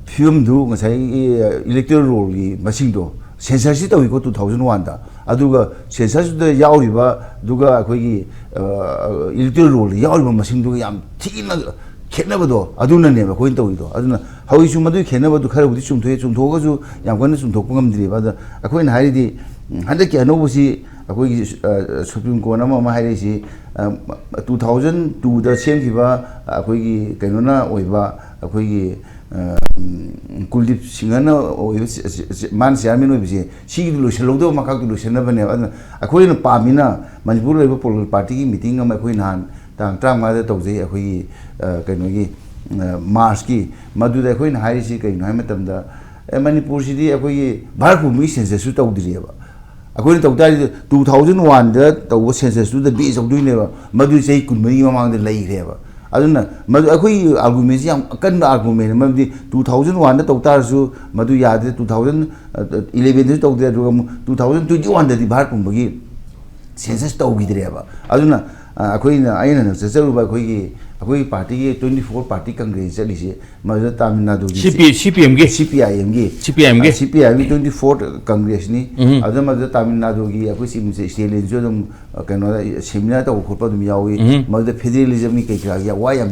ꯐꯤꯕꯝꯗꯨ ꯉꯁꯥꯏꯒꯤ ꯏꯂꯦꯛꯇꯣꯔꯦꯜ ꯔꯣꯜꯒꯤ ꯃꯁꯤꯡꯗꯣ, ꯁꯦꯟꯁꯁꯁꯤ ꯇꯧꯏꯀꯣ ꯇꯨ ꯊꯥꯎꯖꯟ ꯋꯥꯟꯗ, ꯑꯗꯨꯒ ꯁꯦꯟꯁꯁꯇꯨꯗ ꯌꯥꯎꯔꯤꯕ, ꯑꯗꯨꯒ ꯑꯩꯈꯣꯏꯒꯤ ꯏꯂꯦꯛꯇꯣꯔꯦꯜ ꯔꯣꯜꯗ ꯌꯥꯎꯔꯤꯕ ꯃꯁꯤꯡꯗꯨꯒ ꯌꯥꯝ ꯊꯤꯅ ꯈꯦꯠꯅꯕꯗꯣ, ꯑꯗꯨꯅꯅꯦꯕ ꯑꯩꯈꯣꯏꯅ ꯇꯧꯔꯤꯗꯣ꯫ ꯑꯗꯨꯅ ꯍꯧꯖꯤꯛꯁꯨ ꯃꯗꯨꯒꯤ ꯈꯦꯠꯅꯕꯗꯨ ꯈꯔꯕꯨꯗꯤ ꯆꯨꯝꯊꯣꯛꯑꯦ, ꯆꯨꯝꯊꯣꯛꯑꯒꯁꯨ ꯌꯥꯝ ꯀꯟꯅ ꯆꯨꯝꯊꯣꯛꯄ ꯉꯝꯗ꯭ꯔꯤꯕ꯫ ꯑꯗ ꯑꯩꯈꯣꯏꯅ ꯍꯥꯏꯔꯤꯗꯤ, ꯎꯝ, ꯍꯟꯗꯛꯀꯤ ꯑꯅꯧꯕꯁꯤ ꯑꯩꯈꯣꯏꯒꯤ ꯁꯨꯄ꯭ꯔꯤꯝ ꯀꯣꯔꯠ ꯑꯃ ꯑꯃ ꯍꯥꯏꯔꯛꯏꯁꯤ, ꯇꯨ ꯊꯥꯎꯖꯟ ꯇꯨꯗ ꯁꯦꯝꯈꯤꯕ ꯑꯩꯈꯣꯏꯒꯤ ꯀꯩꯅꯣꯅ ꯑꯣꯏꯕ, ꯑꯩꯈꯣꯏꯒꯤ ꯀꯨꯜꯗꯤꯞ ꯁꯤꯡꯍꯅ ꯑꯣꯏꯕ, ꯃꯥꯅ ꯆꯤꯌꯥꯔꯃꯦꯟ ꯑꯣꯏꯕꯁꯦ, ꯁꯤꯒꯤꯗꯤ ꯂꯣꯏꯁꯤꯜꯍꯧꯗꯕ ꯃꯈꯥꯛꯇꯨ ꯂꯣꯏꯁꯤꯟꯅꯕꯅꯦꯕ꯫ ꯑꯗꯨꯅ ꯑꯩꯈꯣꯏꯅ ꯄꯥꯝꯃꯤꯅ, ꯃꯅꯤꯄꯨꯔ ꯂꯩꯕ ꯄꯣꯂꯤꯇꯤꯀꯦꯜ ꯄꯥꯔꯇꯤꯒꯤ ꯃꯤꯇꯤꯡ ꯑꯃ ꯑꯩꯈꯣꯏ ꯅꯍꯥꯟ ꯇꯥꯡ ꯇꯔꯥꯃꯉꯥꯗ ꯇꯧꯖꯩ, ꯑꯩꯈꯣꯏꯒꯤ ꯀꯩꯅꯣꯒꯤ ꯃꯥꯔꯁꯀꯤ꯫ ꯃꯗꯨꯗ ꯑꯩꯈꯣꯏꯅ ꯍꯥꯏꯔꯤꯁꯤ ꯀꯩꯅꯣ ꯍꯥꯏꯕ ꯃꯇꯝꯗ, ꯑꯦ, ꯃꯅꯤꯄꯨꯔꯁꯤꯗꯤ ꯑꯩꯈꯣꯏꯒꯤ ꯚꯥꯔꯠ ꯄꯨꯝꯕꯒꯤ ꯁꯦꯟꯁꯁꯁꯨ ꯇꯧꯗ꯭ꯔꯤꯑꯕ꯫ ꯑꯩꯈꯣꯏꯅ ꯇꯧ ꯇꯥꯔꯗꯤ ꯇꯨ ꯊꯥꯎꯖꯟ ꯋꯥꯟꯗ ꯇꯧꯕ ꯁꯦꯟꯁꯁꯇꯨꯗ ꯕꯦꯁ ꯇꯧꯗꯣꯏꯅꯦꯕ꯫ ꯃꯗꯨ ꯆꯍꯤ ꯀꯨꯟꯃꯔꯤꯒꯤ ꯃꯃꯥꯡꯗ ꯂꯩꯈ꯭ꯔꯦꯕ꯫ ꯑꯗꯨꯅ ꯃꯗꯨ ꯑꯩꯈꯣꯏꯒꯤ ꯑꯥꯔꯒꯨꯃꯦꯟꯁꯤ ꯌꯥꯝ ꯑꯀꯟꯕ ꯑꯥꯔꯒꯨꯃꯦꯟ, ꯃꯔꯝꯗꯤ ꯇꯨ ꯊꯥꯎꯖꯟ ꯋꯥꯟꯗ ꯇꯧ ꯇꯥꯔꯁꯨ ꯃꯗꯨ ꯌꯥꯗ꯭ꯔꯦ, ꯇꯨ ꯊꯥꯎꯖꯟ ꯏꯂꯦꯚꯦꯟꯗꯁꯨ ꯇꯧꯗ꯭ꯔꯦ, ꯑꯗꯨꯒ ꯑꯃꯨꯛ ꯇꯨ ꯊꯥꯎꯖꯟ ꯇ꯭ꯋꯦꯟꯇꯤ ꯋꯥꯟꯗꯗꯤ ꯚꯥꯔꯠ ꯄꯨꯝꯕꯒꯤ ꯁꯦꯟꯁꯁ ꯇꯧꯈꯤꯗ꯭ꯔꯦꯕ꯫ ꯑꯗꯨꯅ ꯑꯩꯈꯣꯏꯅ, ꯑꯩꯅ ꯍꯟꯗꯛ ꯆꯠꯆꯔꯨꯕ ꯑꯩꯈꯣꯏꯒꯤ, ꯑꯩꯈꯣꯏꯒꯤ ꯄꯥꯔꯇꯤꯒꯤ ꯇ꯭ꯋꯦꯟꯇꯤ ꯐꯣꯔ ꯄꯥꯔꯇꯤ ꯀꯪꯒ꯭ꯔꯦꯁ ꯆꯠꯂꯤꯁꯤ, ꯃꯗꯨꯗ ꯇꯥꯃꯤꯜ ꯅꯥꯗꯨꯒꯤ CP CPMꯒꯤ ꯁꯤ ꯄꯤ ꯑꯥꯏ ꯑꯦꯝꯒꯤ CPIMꯒꯤ ꯁꯤ ꯄꯤ ꯑꯥꯏ ꯑꯦꯝꯒꯤ ꯇ꯭ꯋꯦꯟꯇꯤ ꯐꯣꯔ ꯀꯪꯒ꯭ꯔꯦꯁꯅꯤ꯫ ꯎꯝ꯫ ꯑꯗꯨꯗ ꯃꯗꯨꯗ ꯇꯥꯃꯤꯜ ꯅꯥꯗꯨꯒꯤ ꯑꯩꯈꯣꯏ ꯆꯤꯐ ꯃꯤꯅꯤꯁꯇꯔ ꯁ꯭ꯇꯦꯂꯤꯟꯁꯨ ꯑꯗꯨꯝ, ꯑ, ꯀꯩꯅꯣꯗ ꯁꯦꯃꯤꯅꯥꯔ ꯇꯧꯕ ꯈꯣꯠꯄ ꯑꯗꯨꯝ ꯌꯥꯎꯏ꯫ ꯎꯝ꯫ ꯃꯗꯨꯗ ꯐꯦꯗꯔꯦꯂꯤꯖꯝꯒꯤ ꯀꯩ ꯀꯔꯥꯒꯤ ꯋꯥ ꯌꯥꯝ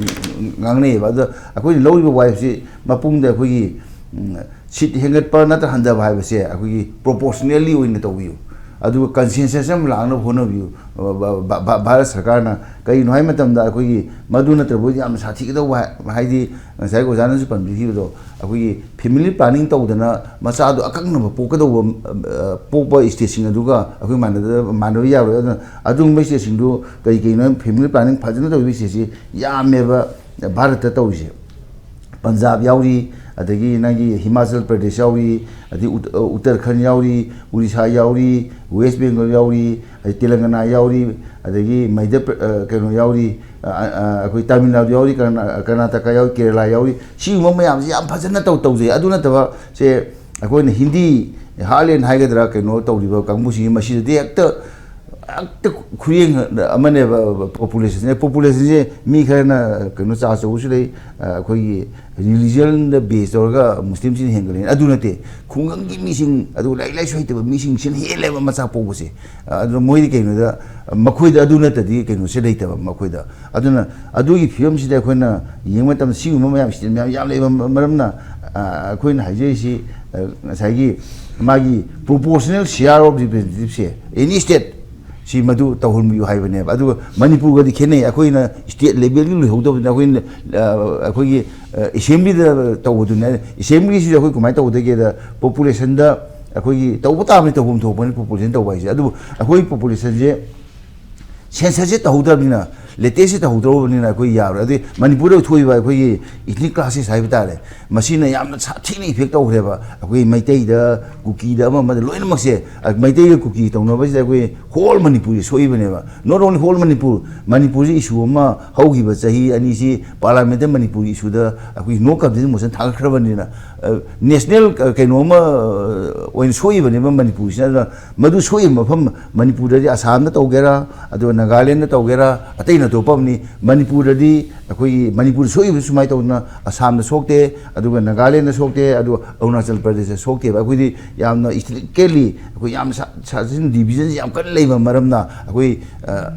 ꯉꯥꯡꯅꯩꯌꯦꯕ꯫ ꯑꯗꯣ ꯑꯩꯈꯣꯏꯅ ꯂꯧꯔꯤꯕ ꯋꯥꯔꯦꯞꯁꯤ ꯃꯄꯨꯡꯗ ꯑꯩꯈꯣꯏꯒꯤ, ꯎꯝ, ꯁꯤꯠ ꯍꯦꯟꯒꯠꯄ ꯅꯠꯇ꯭ꯔ ꯍꯟꯊꯕ ꯍꯥꯏꯕꯁꯦ ꯑꯩꯈꯣꯏꯒꯤ ꯄ꯭ꯔꯣꯄꯣꯔꯁꯅꯦꯜꯂꯤ ꯑꯣꯏꯅ ꯇꯧꯕꯤꯌꯨ꯫ ꯑꯗꯨꯒ ꯀꯟꯁꯦꯟꯁꯁ ꯑꯃ ꯂꯥꯛꯅꯕ ꯍꯣꯠꯅꯕꯤꯌꯨ꯫ ꯚꯥꯔꯠ ꯁꯔꯀꯥꯔꯅ ꯀꯩꯒꯤꯅꯣ ꯍꯥꯏꯕ ꯃꯇꯝꯗ, ꯑꯩꯈꯣꯏꯒꯤ ꯃꯗꯨ ꯅꯠꯇ꯭ꯔꯕꯗꯤ ꯌꯥꯝꯅ ꯁꯥꯊꯤꯒꯗꯧꯕ, ꯍꯥꯏꯗꯤ ꯉꯁꯥꯏ ꯑꯣꯖꯥꯅꯁꯨ ꯄꯟꯕꯤꯈꯤꯕꯗꯣ, ꯑꯩꯈꯣꯏꯒꯤ ꯐꯦꯃꯤꯂꯤ ꯄ꯭ꯂꯥꯅꯤꯡ ꯇꯧꯗꯅ ꯃꯆꯥꯗꯣ ꯑꯀꯛꯅꯕ ꯄꯣꯛꯀꯗꯧꯕ, ꯄꯣꯛꯄ ꯁ꯭ꯇꯦꯠꯁꯤꯡ ꯑꯗꯨꯒ ꯑꯩꯈꯣꯏ ꯃꯥꯟꯅꯗ ꯃꯥꯟꯅꯕ ꯌꯥꯔꯣꯏ꯫ ꯑꯗꯨꯅ ꯑꯗꯨꯒꯨꯝꯕ ꯁ꯭ꯇꯦꯠꯁꯤꯡꯗꯨ ꯀꯩ ꯀꯩꯅꯣ, ꯐꯦꯃꯤꯂꯤ ꯄ꯭ꯂꯥꯅꯤꯡ ꯐꯖꯅ ꯇꯧꯕ ꯁ꯭ꯇꯦꯠꯁꯤ ꯌꯥꯝꯃꯦꯕ ꯚꯥꯔꯠꯇ ꯇꯧꯔꯤꯁꯦ꯫ ꯄꯟꯖꯥꯕ ꯌꯥꯎꯔꯤ, ꯑꯗꯒꯤ ꯅꯪꯒꯤ ꯍꯤꯃꯥꯆꯜ ꯄ꯭ꯔꯗꯦꯁ ꯌꯥꯎꯔꯤ, ꯑꯗꯒꯤ ꯎꯠ-, ꯎꯠꯇꯔꯈꯟ ꯌꯥꯎꯔꯤ, ꯎꯔꯤꯁꯥ ꯌꯥꯎꯔꯤ, ꯋꯦꯁ ꯕꯦꯡꯒꯜ ꯌꯥꯎꯔꯤ, ꯑꯗꯩ ꯇꯦꯂꯪꯒꯅꯥ ꯌꯥꯎꯔꯤ, ꯑꯗꯒꯤ ꯃꯩꯗ꯭ꯌ ꯄ꯭ꯔ-, ꯑ, ꯀꯩꯅꯣ ꯌꯥꯎꯔꯤ, ꯑ, ꯑ, ꯑꯩꯈꯣꯏ ꯇꯥꯃꯤꯜ ꯅꯥꯗꯨ ꯌꯥꯎꯔꯤ, ꯀꯔꯅꯥ-, ꯀꯔꯅꯥꯇꯀꯥ ꯌꯥꯎꯔꯤ, ꯀꯦꯔꯂꯥ ꯌꯥꯎꯔꯤ꯫ ꯁꯤꯒꯨꯝꯕ ꯃꯌꯥꯝꯁꯤ ꯌꯥꯝ ꯐꯖꯅ ꯇꯧ-, ꯇꯧꯖꯩ꯫ ꯑꯗꯨ ꯅꯠꯇꯕ ꯁꯦ, ꯑꯩꯈꯣꯏꯅ ꯍꯤꯟꯗꯤ ꯍꯥꯔꯂꯦꯟ ꯍꯥꯏꯒꯗ꯭ꯔꯥ, ꯀꯩꯅꯣ ꯇꯧꯔꯤꯕ ꯀꯥꯡꯕꯨꯁꯤꯡꯁꯤ ꯃꯁꯤꯗꯗꯤ ꯍꯦꯛꯇ, ꯍꯦꯛꯇ ꯈꯨꯌꯦꯡ ꯑꯃꯅꯦꯕ꯫ ꯄꯣꯄꯨꯂꯦꯁꯟꯁꯦ, ꯄꯣꯄꯨꯂꯦꯁꯟꯁꯦ ꯃꯤ ꯈꯔꯅ ꯀꯩꯅꯣ ꯆꯥ ꯑꯆꯧꯕꯁꯨ ꯂꯩ, ꯑ, ꯑꯩꯈꯣꯏꯒꯤ ꯔꯤꯂꯤꯖꯟꯗ ꯕꯦꯁ ꯇꯧꯔꯒ ꯃꯨꯁꯂꯤꯝꯁꯤꯡꯅ ꯍꯦꯟꯒꯠꯂꯦꯅ꯫ ꯑꯗꯨ ꯅꯠꯇꯦ, ꯈꯨꯡꯒꯪꯒꯤ ꯃꯤꯁꯤꯡ, ꯑꯗꯨꯒ ꯂꯥꯏꯔꯤꯛ ꯂꯥꯏꯁꯨ ꯍꯩꯇꯕ ꯃꯤꯁꯤꯡꯁꯤꯅ ꯍꯦꯜꯂꯦꯕ ꯃꯆꯥ ꯄꯣꯛꯄꯁꯦ꯫ ꯑ, ꯑꯗꯨꯅ ꯃꯣꯏꯗꯤ ꯀꯩꯅꯣꯗ, ꯃꯈꯣꯏꯗ ꯑꯗꯨ ꯅꯠꯇꯗꯤ ꯀꯩꯅꯣꯁꯦ ꯂꯩꯇꯕ ꯃꯈꯣꯏꯗ꯫ ꯑꯗꯨꯅ ꯑꯗꯨꯒꯤ ꯐꯤꯕꯝꯁꯤꯗ ꯑꯩꯈꯣꯏꯅ ꯌꯦꯡꯕ ꯃꯇꯝꯗ ꯁꯤꯒꯨꯝꯕ ꯃꯌꯥꯝ, ꯁꯤꯗ ꯃꯌꯥꯝ ꯌꯥꯝ ꯂꯩꯕ ꯃꯔꯝꯅ, ꯑ, ꯑꯩꯈꯣꯏꯅ ꯍꯥꯏꯖꯔꯤꯁꯤ, ꯑ, ꯉꯁꯥꯏꯒꯤ ꯃꯥꯒꯤ proportional share of representativeꯁꯦ, any state ꯁꯤ ꯃꯗꯨ ꯇꯧꯍꯟꯕꯤꯌꯨ ꯍꯥꯏꯕꯅꯦꯕ꯫ ꯑꯗꯨꯒ ꯃꯅꯤꯄꯨꯔꯒꯗꯤ ꯈꯦꯠꯅꯩ꯫ ꯑꯩꯈꯣꯏꯅ ꯁ꯭ꯇꯦꯠ ꯂꯦꯚꯦꯜꯒꯤ ꯂꯣꯏꯍꯧꯗꯕꯅꯤꯅ ꯑꯩꯈꯣꯏꯅ, ꯑ, ꯑꯩꯈꯣꯏꯒꯤ, ꯑ, ꯑꯦꯁꯦꯝꯕ꯭ꯂꯤꯗ ꯇꯧꯕꯗꯨꯅꯦ꯫ ꯑꯦꯁꯦꯝꯕ꯭ꯂꯤꯁꯤꯗ ꯑꯩꯈꯣꯏ ꯀꯃꯥꯏꯅ ꯇꯧꯒꯗꯒꯦꯗ, ꯄꯣꯄꯨꯂꯦꯁꯟꯗ ꯑꯩꯈꯣꯏꯒꯤ ꯇꯧꯕ ꯇꯥꯕꯅꯤ, ꯇꯧꯐꯝ ꯊꯣꯛꯄꯅꯤ ꯄꯣꯄꯨꯂꯦꯁꯟ ꯇꯧꯕ ꯍꯥꯏꯁꯦ꯫ ꯑꯗꯨꯕꯨ ꯑꯩꯈꯣꯏ ꯄꯣꯄꯨꯂꯦꯁꯟꯁꯦ ꯁꯦꯟꯁꯁꯁꯦ ꯇꯧꯍꯧꯗ꯭ꯔꯕꯅꯤꯅ, ꯂꯦꯇꯦꯁꯁꯦ ꯇꯧꯍꯧꯗ꯭ꯔꯕꯅꯤꯅ ꯑꯩꯈꯣꯏ ꯌꯥꯔꯣꯏ꯫ ꯑꯗꯨꯗꯤ ꯃꯅꯤꯄꯨꯔꯗ ꯊꯣꯛꯏꯕ ꯑꯩꯈꯣꯏꯒꯤ ethnic clashes ꯍꯥꯏꯕ ꯇꯥꯔꯦ, ꯃꯁꯤꯅ ꯌꯥꯝꯅ ꯁꯥꯊꯤꯅ effect ꯇꯧꯈ꯭ꯔꯦꯕ꯫ ꯑꯩꯈꯣꯏ ꯃꯩꯇꯩꯗ, ꯀꯨꯀꯤꯗ, ꯑꯃ ꯑꯃꯗ ꯂꯣꯏꯅꯃꯛꯁꯦ, ꯑ, ꯃꯩꯇꯩꯒ ꯀꯨꯀꯤ ꯇꯧꯅꯕꯁꯤꯗ ꯑꯩꯈꯣꯏ whole ꯃꯅꯤꯄꯨꯔꯁꯦ ꯁꯣꯛꯏꯕꯅꯦꯕ꯫ Not only whole ꯃꯅꯤꯄꯨꯔ, ꯃꯅꯤꯄꯨꯔꯁꯦ issue ꯑꯃ ꯍꯧꯈꯤꯕ ꯆꯍꯤ ꯑꯅꯤꯁꯤ ꯄꯥꯔꯂꯥꯃꯦꯟꯗ ꯃꯅꯤꯄꯨꯔꯒꯤ issueꯗ ꯑꯩꯈꯣꯏ no confidence motion ꯊꯥꯡꯒꯠꯈ꯭ꯔꯕꯅꯤꯅ, ꯑ, national, ꯑ, ꯀꯩꯅꯣ ꯑꯃ, ꯑ, ꯑꯣꯏꯅ ꯁꯣꯛꯏꯕꯅꯦꯕ ꯃꯅꯤꯄꯨꯔꯁꯤꯅ꯫ ꯑꯗꯨꯅ ꯃꯗꯨ ꯁꯣꯛꯏꯕ ꯃꯐꯝ, ꯃꯅꯤꯄꯨꯔꯗꯗꯤ ꯑꯁꯥꯝꯗ ꯇꯧꯒꯦꯔꯥ, ꯑꯗꯨꯒ ꯅꯥꯒꯥꯂꯦꯟꯗ ꯇꯧꯒꯦꯔꯥ, ꯑꯇꯩ ꯑꯇꯣꯞꯄ ꯑꯃꯅꯤ꯫ ꯃꯅꯤꯄꯨꯔꯗꯗꯤ ꯑꯩꯈꯣꯏꯒꯤ ꯃꯅꯤꯄꯨꯔꯗ ꯁꯣꯛꯏꯕ ꯁꯨꯃꯥꯏꯅ ꯇꯧꯗꯅ ꯑꯁꯥꯝꯗ ꯁꯣꯛꯇꯦ, ꯑꯗꯨꯒ ꯅꯥꯒꯥꯂꯦꯟꯗ ꯁꯣꯛꯇꯦ, ꯑꯗꯨꯒ ꯑꯔꯨꯅꯥꯆꯜ ꯄ꯭ꯔꯗꯦꯁꯇ ꯁꯣꯛꯇꯦꯕ꯫ ꯑꯩꯈꯣꯏꯗꯤ ꯌꯥꯝꯅ ꯏꯁꯇ꯭ꯔꯤꯛꯀꯦꯂꯤ ꯑꯩꯈꯣꯏ ꯌꯥꯝ ꯁꯥ-, ꯁꯥꯖꯤꯟ ꯗꯤꯕꯤꯖꯟꯁꯤ ꯌꯥꯝ ꯀꯟꯅ ꯂꯩꯕ ꯃꯔꯝꯅ ꯑꯩꯈꯣꯏ, ꯑ,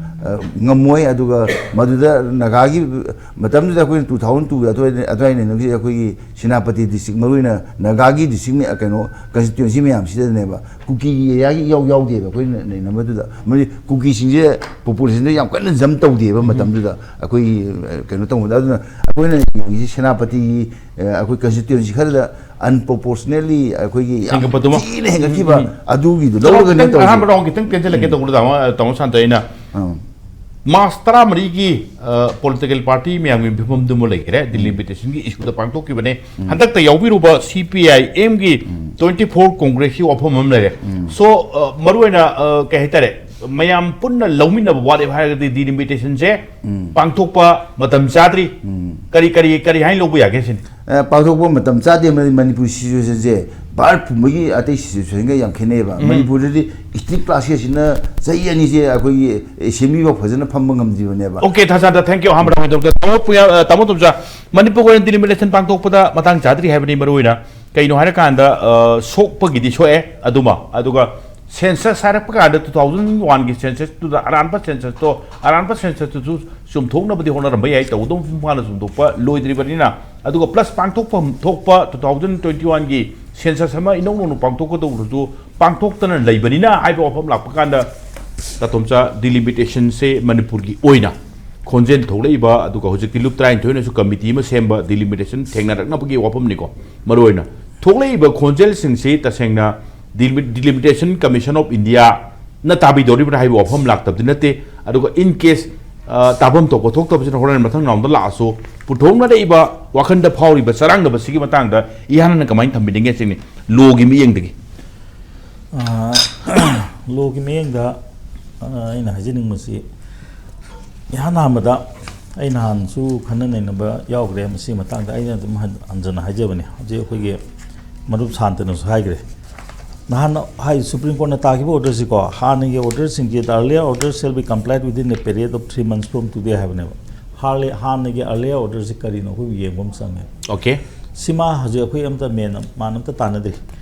ꯑ, ꯉꯝꯃꯣꯏ꯫ ꯑꯗꯨꯒ ꯃꯗꯨꯗ ꯅꯥꯒꯥꯒꯤ ꯃꯇꯝꯗꯨꯗ ꯑꯩꯈꯣꯏꯅ two thousand two ꯑꯗꯨꯋꯥꯏꯗ, ꯑꯗꯨꯋꯥꯏ ꯅꯩꯅꯕꯁꯤꯗ ꯑꯩꯈꯣꯏꯒꯤ ꯁꯦꯅꯥꯄꯇꯤ ꯗꯤꯁꯇ꯭ꯔꯤꯛ, ꯃꯔꯨꯑꯣꯏꯅ ꯅꯥꯒꯥꯒꯤ ꯗꯤꯁꯇ꯭ꯔꯤꯛ ꯃꯌꯥ-, ꯀꯩꯅꯣ, ꯀꯟꯁꯇꯤꯇ꯭ꯋꯦꯟꯁꯤ ꯃꯌꯥꯝꯁꯤꯗꯅꯦꯕ, ꯀꯨꯀꯤꯒꯤ ꯑꯦꯔꯤꯌꯥꯒꯤ ꯏꯌꯥꯎ ꯌꯥꯎꯗꯦꯕ ꯑꯩꯈꯣꯏꯅ ꯅꯩꯅꯕꯗꯨꯗ꯫ ꯃꯔꯝꯗꯤ ꯀꯨꯀꯤꯁꯤꯡꯁꯦ ꯄꯣꯄꯨꯂꯦꯁꯟꯗ ꯌꯥꯝ ꯀꯟꯅ ꯖꯝ ꯇꯧꯗꯦꯕ ꯃꯇꯝꯗꯨꯗ ꯑꯩꯈꯣꯏꯒꯤ, ꯑ, ꯀꯩꯅꯣ ꯇꯧꯕꯗ꯫ ꯑꯗꯨꯅ ꯑꯩꯈꯣꯏꯅ ꯌꯦꯡꯉꯤꯁꯤ ꯁꯦꯅꯥꯄꯇꯤꯒꯤ, ꯑ, ꯑꯩꯈꯣꯏ ꯀꯟꯁꯇꯤꯇ꯭ꯋꯦꯟꯁꯤ ꯈꯔꯗ ꯑꯟꯄ꯭ꯔꯣꯄꯣꯔꯁꯅꯦꯠꯂꯤ ꯑꯩꯈꯣꯏꯒꯤ ꯌꯥꯝ ꯍꯦꯟꯒꯠꯄꯗꯨꯃ꯫ ꯊꯤꯅ ꯍꯦꯟꯒꯠꯈꯤꯕ ꯎꯝ, ꯎꯝ꯫ ꯑꯗꯨꯒꯤꯗꯣ ꯇꯥꯃꯣ, ꯂꯧꯔꯒꯅꯦ ꯈꯤꯇꯪ ꯇꯧꯔꯤꯁꯦ꯫ ꯑꯍꯥꯟꯕ ꯔꯥꯎꯟ ꯈꯤꯇꯪ ꯇꯦꯟꯁꯤꯜꯂꯛꯀꯦ ꯎꯝ꯫ ꯇꯧꯕꯗ, ꯇꯥꯃꯣ, ꯇꯥꯃꯣ ꯁꯥꯟꯇꯣ, ꯑꯩꯅ ꯑꯥ꯫ ꯃꯥꯔꯆ ꯇꯔꯥꯃꯔꯤꯒꯤ, ꯑ, ꯄꯣꯂꯤꯇꯤꯀꯦꯜ ꯄꯥꯔꯇꯤ ꯃꯌꯥꯝꯒꯤ ꯐꯤꯕꯝꯗꯨꯃ ꯂꯩꯈ꯭ꯔꯦ, ꯎꯝ꯫ ꯗꯤꯂꯤꯃꯤꯇꯦꯁꯟꯒꯤ ꯏꯁꯨꯗ ꯄꯥꯡꯊꯣꯛꯈꯤꯕꯅꯦ꯫ ꯎꯝ꯫ ꯍꯟꯗꯛꯇ ꯌꯥꯎꯕꯤꯔꯨꯕ ꯁꯤ ꯄꯤ ꯑꯥꯏ ꯑꯦꯝꯒꯤ ꯎꯝ꯫ Twenty four ꯀꯣꯡꯒ꯭ꯔꯦꯁꯀꯤ ꯋꯥꯐꯝ ꯑꯃ ꯂꯩꯔꯦ꯫ ꯎꯝ꯫ So, ꯑ, ꯃꯔꯨꯑꯣꯏꯅ, ꯑ, ꯀꯩ ꯍꯥꯏꯇꯥꯔꯦ, ꯃꯌꯥꯝ ꯄꯨꯟꯅ ꯂꯧꯃꯤꯟꯅꯕ ꯋꯥꯠꯂꯦꯕ ꯍꯥꯏꯔꯒꯗꯤ ꯗꯤꯂꯤꯃꯤꯇꯦꯁꯟꯁꯦ ꯎꯝ꯫ ꯄꯥꯡꯊꯣꯛꯄ ꯃꯇꯝ ꯆꯥꯗ꯭ꯔꯤ꯫ ꯎꯝ꯫ ꯀꯔꯤ, ꯀꯔꯤ, ꯀꯔꯤ ꯍꯥꯏꯅ ꯂꯧꯕ ꯌꯥꯒꯦ ꯁꯤꯅꯤ? ꯑ, ꯄꯥꯡꯊꯣꯛꯄ ꯃꯇꯝ ꯆꯥꯗꯦ꯫ ꯃꯔꯝꯗꯤ ꯃꯅꯤꯄꯨꯔ ꯁꯤꯆꯨꯋꯦꯁꯟꯁꯦ ꯚꯥꯔꯠ ꯄꯨꯝꯕꯒꯤ ꯑꯇꯩ ꯁꯤꯆꯨꯋꯦꯁꯟꯒ ꯌꯥꯝ ꯈꯦꯠꯅꯩꯑꯕ꯫ ꯎꯝ꯫ ꯃꯅꯤꯄꯨꯔꯗꯗꯤ ꯏꯁꯇ꯭ꯔꯤꯛ ꯀ꯭ꯂꯥꯁꯀꯤ ꯑꯁꯤꯅ ꯆꯍꯤ ꯑꯅꯤꯁꯦ ꯑꯩꯈꯣꯏꯒꯤ ꯑꯦꯁꯦꯝꯕ꯭ꯂꯤꯐꯥꯎ ꯐꯖꯅ ꯐꯝꯕ ꯉꯝꯗ꯭ꯔꯤꯕꯅꯦꯕ꯫ ꯑꯣꯀꯦ, ꯊꯥꯖꯗ, thank you꯫ ꯑꯍꯥꯟꯕ ꯔꯥꯎꯟ ꯇꯧꯔꯛꯀꯦ꯫ ꯇꯥꯃꯣ ꯄꯨꯌꯥ-, ꯑ, ꯇꯥꯃꯣ ꯇꯣꯝꯆꯥ, ꯃꯅꯤꯄꯨꯔꯒꯤ ꯑꯣꯏꯅ ꯗꯤꯂꯤꯃꯤꯇꯦꯁꯟ ꯄꯥꯡꯊꯣꯛꯄꯗ ꯃꯇꯥꯡ ꯆꯥꯗ꯭ꯔꯤ ꯍꯥꯏꯕꯅꯤ꯫ ꯃꯔꯨꯑꯣꯏꯅ ꯀꯩꯅꯣ ꯍꯥꯏꯔꯀꯥꯟꯗ, ꯑ, ꯁꯣꯛꯄꯒꯤꯗꯤ ꯁꯣꯛꯑꯦ ꯑꯗꯨꯃ, ꯑꯗꯨꯒ ꯁꯦꯟꯁꯁ ꯍꯥꯏꯔꯛꯄ ꯀꯥꯟꯗ two thousand one ꯒꯤ ꯁꯦꯟꯁꯁꯇꯨꯗ ꯑꯔꯥꯟꯕ ꯁꯦꯟꯁꯁꯇꯣ, ꯑꯔꯥꯟꯕ ꯁꯦꯟꯁꯁꯇꯨꯁꯨ ꯆꯨꯝꯊꯣꯛꯅꯕꯗꯤ ꯍꯣꯠꯅꯔꯝꯕ ꯌꯥꯏ, ꯇꯧꯒꯗꯧꯕ ꯃꯐꯝ ꯐꯥꯅ ꯆꯨꯝꯊꯣꯛꯄ ꯂꯣꯏꯗ꯭ꯔꯤꯕꯅꯤꯅ꯫ ꯑꯗꯨꯒ ꯄ꯭ꯂꯁ ꯄꯥꯡꯊꯣꯛꯐꯝ ꯊꯣꯛꯄ two thousand twenty one ꯒꯤ ꯁꯦꯟꯁꯁ ꯑꯃ ꯏꯅꯧ ꯅꯧꯅ ꯄꯥꯡꯊꯣꯛꯀꯗꯧꯕꯗꯨꯁꯨ ꯄꯥꯡꯊꯣꯛꯇꯅ ꯂꯩꯕꯅꯤꯅ ꯍꯥꯏꯕ ꯋꯥꯐꯝ ꯂꯥꯛꯄ ꯀꯥꯟꯗ, ꯇꯥꯇꯣꯝꯆꯥ, ꯗꯤꯂꯤꯃꯤꯇꯦꯁꯟꯁꯦ ꯃꯅꯤꯄꯨꯔꯒꯤ ꯑꯣꯏꯅ ꯈꯣꯟꯖꯦꯜ ꯊꯣꯛꯂꯛꯏꯕ, ꯑꯗꯨꯒ ꯍꯧꯖꯤꯛꯇꯤ ꯂꯨꯞ ꯇꯔꯥꯅꯤꯊꯣꯏꯅꯁꯨ ꯀꯃꯤꯇꯤ ꯑꯃ ꯁꯦꯝꯕ ꯗꯤꯂꯤꯃꯤꯇꯦꯁꯟ ꯊꯦꯡꯅꯔꯛꯅꯕꯒꯤ ꯋꯥꯐꯝꯅꯤꯀꯣ꯫ ꯃꯔꯨꯑꯣꯏꯅ ꯊꯣꯛꯂꯛꯏꯕ ꯈꯣꯟꯖꯦꯜꯁꯤꯡꯁꯤ ꯇꯁꯦꯡꯅ ꯗꯤꯂꯤꯃꯤ-, Delimitation Commission of India ꯅ ꯇꯥꯕꯤꯗꯧꯔꯤꯕ꯭ꯔꯥ ꯍꯥꯏꯕ ꯋꯥꯐꯝ ꯂꯥꯛꯇꯕꯗꯤ ꯅꯠꯇꯦ꯫ ꯑꯗꯨꯒ in case, ꯑ, ꯇꯥꯐꯝ ꯊꯣꯛꯄ ꯊꯣꯛꯇꯕꯁꯤꯅ ꯍꯣꯔꯦꯟ ꯃꯊꯪ ꯔꯥꯎꯟꯗ ꯂꯥꯛꯑꯁꯨ ꯄꯨꯊꯣꯛꯅꯔꯛꯏꯕ ꯋꯥꯈꯜꯗ ꯐꯥꯎꯔꯤꯕ ꯆꯔꯥꯡꯅꯕꯁꯤꯒꯤ ꯃꯇꯥꯡꯗ ꯏꯍꯥꯟ ꯍꯥꯟꯅ ꯀꯃꯥꯏꯅ ꯊꯝꯕꯤꯅꯤꯡꯒꯦ ꯁꯤꯅꯤ, ꯂꯣꯒꯤ ꯃꯤꯠꯌꯦꯡꯗꯒꯤ꯫ ꯑ, ꯂꯣꯒꯤ ꯃꯤꯠꯌꯦꯡꯗ, ꯑ, ꯑꯩꯅ ꯍꯥꯏꯖꯅꯤꯡꯕꯁꯤ, ꯏꯍꯥꯟ ꯍꯥꯟꯕꯗ ꯑꯩ ꯅꯍꯥꯟꯁꯨ ꯈꯟꯅ ꯅꯩꯅꯕ ꯌꯥꯎꯈ꯭ꯔꯦ ꯃꯁꯤꯒꯤ ꯃꯇꯥꯡꯗ꯫ ꯑꯩꯅ ꯑꯗꯨꯝ ꯍꯟ-, ꯍꯟꯖꯟꯅ ꯍꯥꯏꯖꯕꯅꯤ, ꯍꯧꯖꯤꯛ ꯑꯩꯈꯣꯏꯒꯤ ꯃꯔꯨꯞ ꯁꯥꯟꯇꯅꯁꯨ ꯍꯥꯏꯈ꯭ꯔꯦ꯫ ꯅꯍꯥꯟ ꯍꯥꯏ ꯁꯨꯄ꯭ꯔꯤꯝ ꯀꯣꯔꯠꯅ ꯇꯥꯈꯤꯕ ꯑꯣꯔꯗꯔꯁꯤꯀꯣ, ꯍꯥꯟꯅꯒꯤ ꯑꯣꯔꯗꯔꯁꯤꯡꯁꯤ, "The earlier order shall be complied within a period of three months from today" ꯍꯥꯏꯕꯅꯦꯕ꯫ ꯍꯥꯟꯅ, ꯍꯥꯟꯅꯒꯤ earlier orderꯁꯤ ꯀꯔꯤꯅꯣ ꯑꯩꯈꯣꯏꯕꯨ ꯌꯦꯡꯕ ꯑꯃ ꯆꯪꯉꯦ꯫ Okay. ꯁꯤꯃ ꯍꯧꯖꯤꯛ ꯑꯩꯈꯣꯏ ꯑꯝꯇ ꯃꯦꯟ ꯃꯥꯟ ꯑꯝꯇ ꯇꯥꯟꯅꯗ꯭ꯔꯤ꯫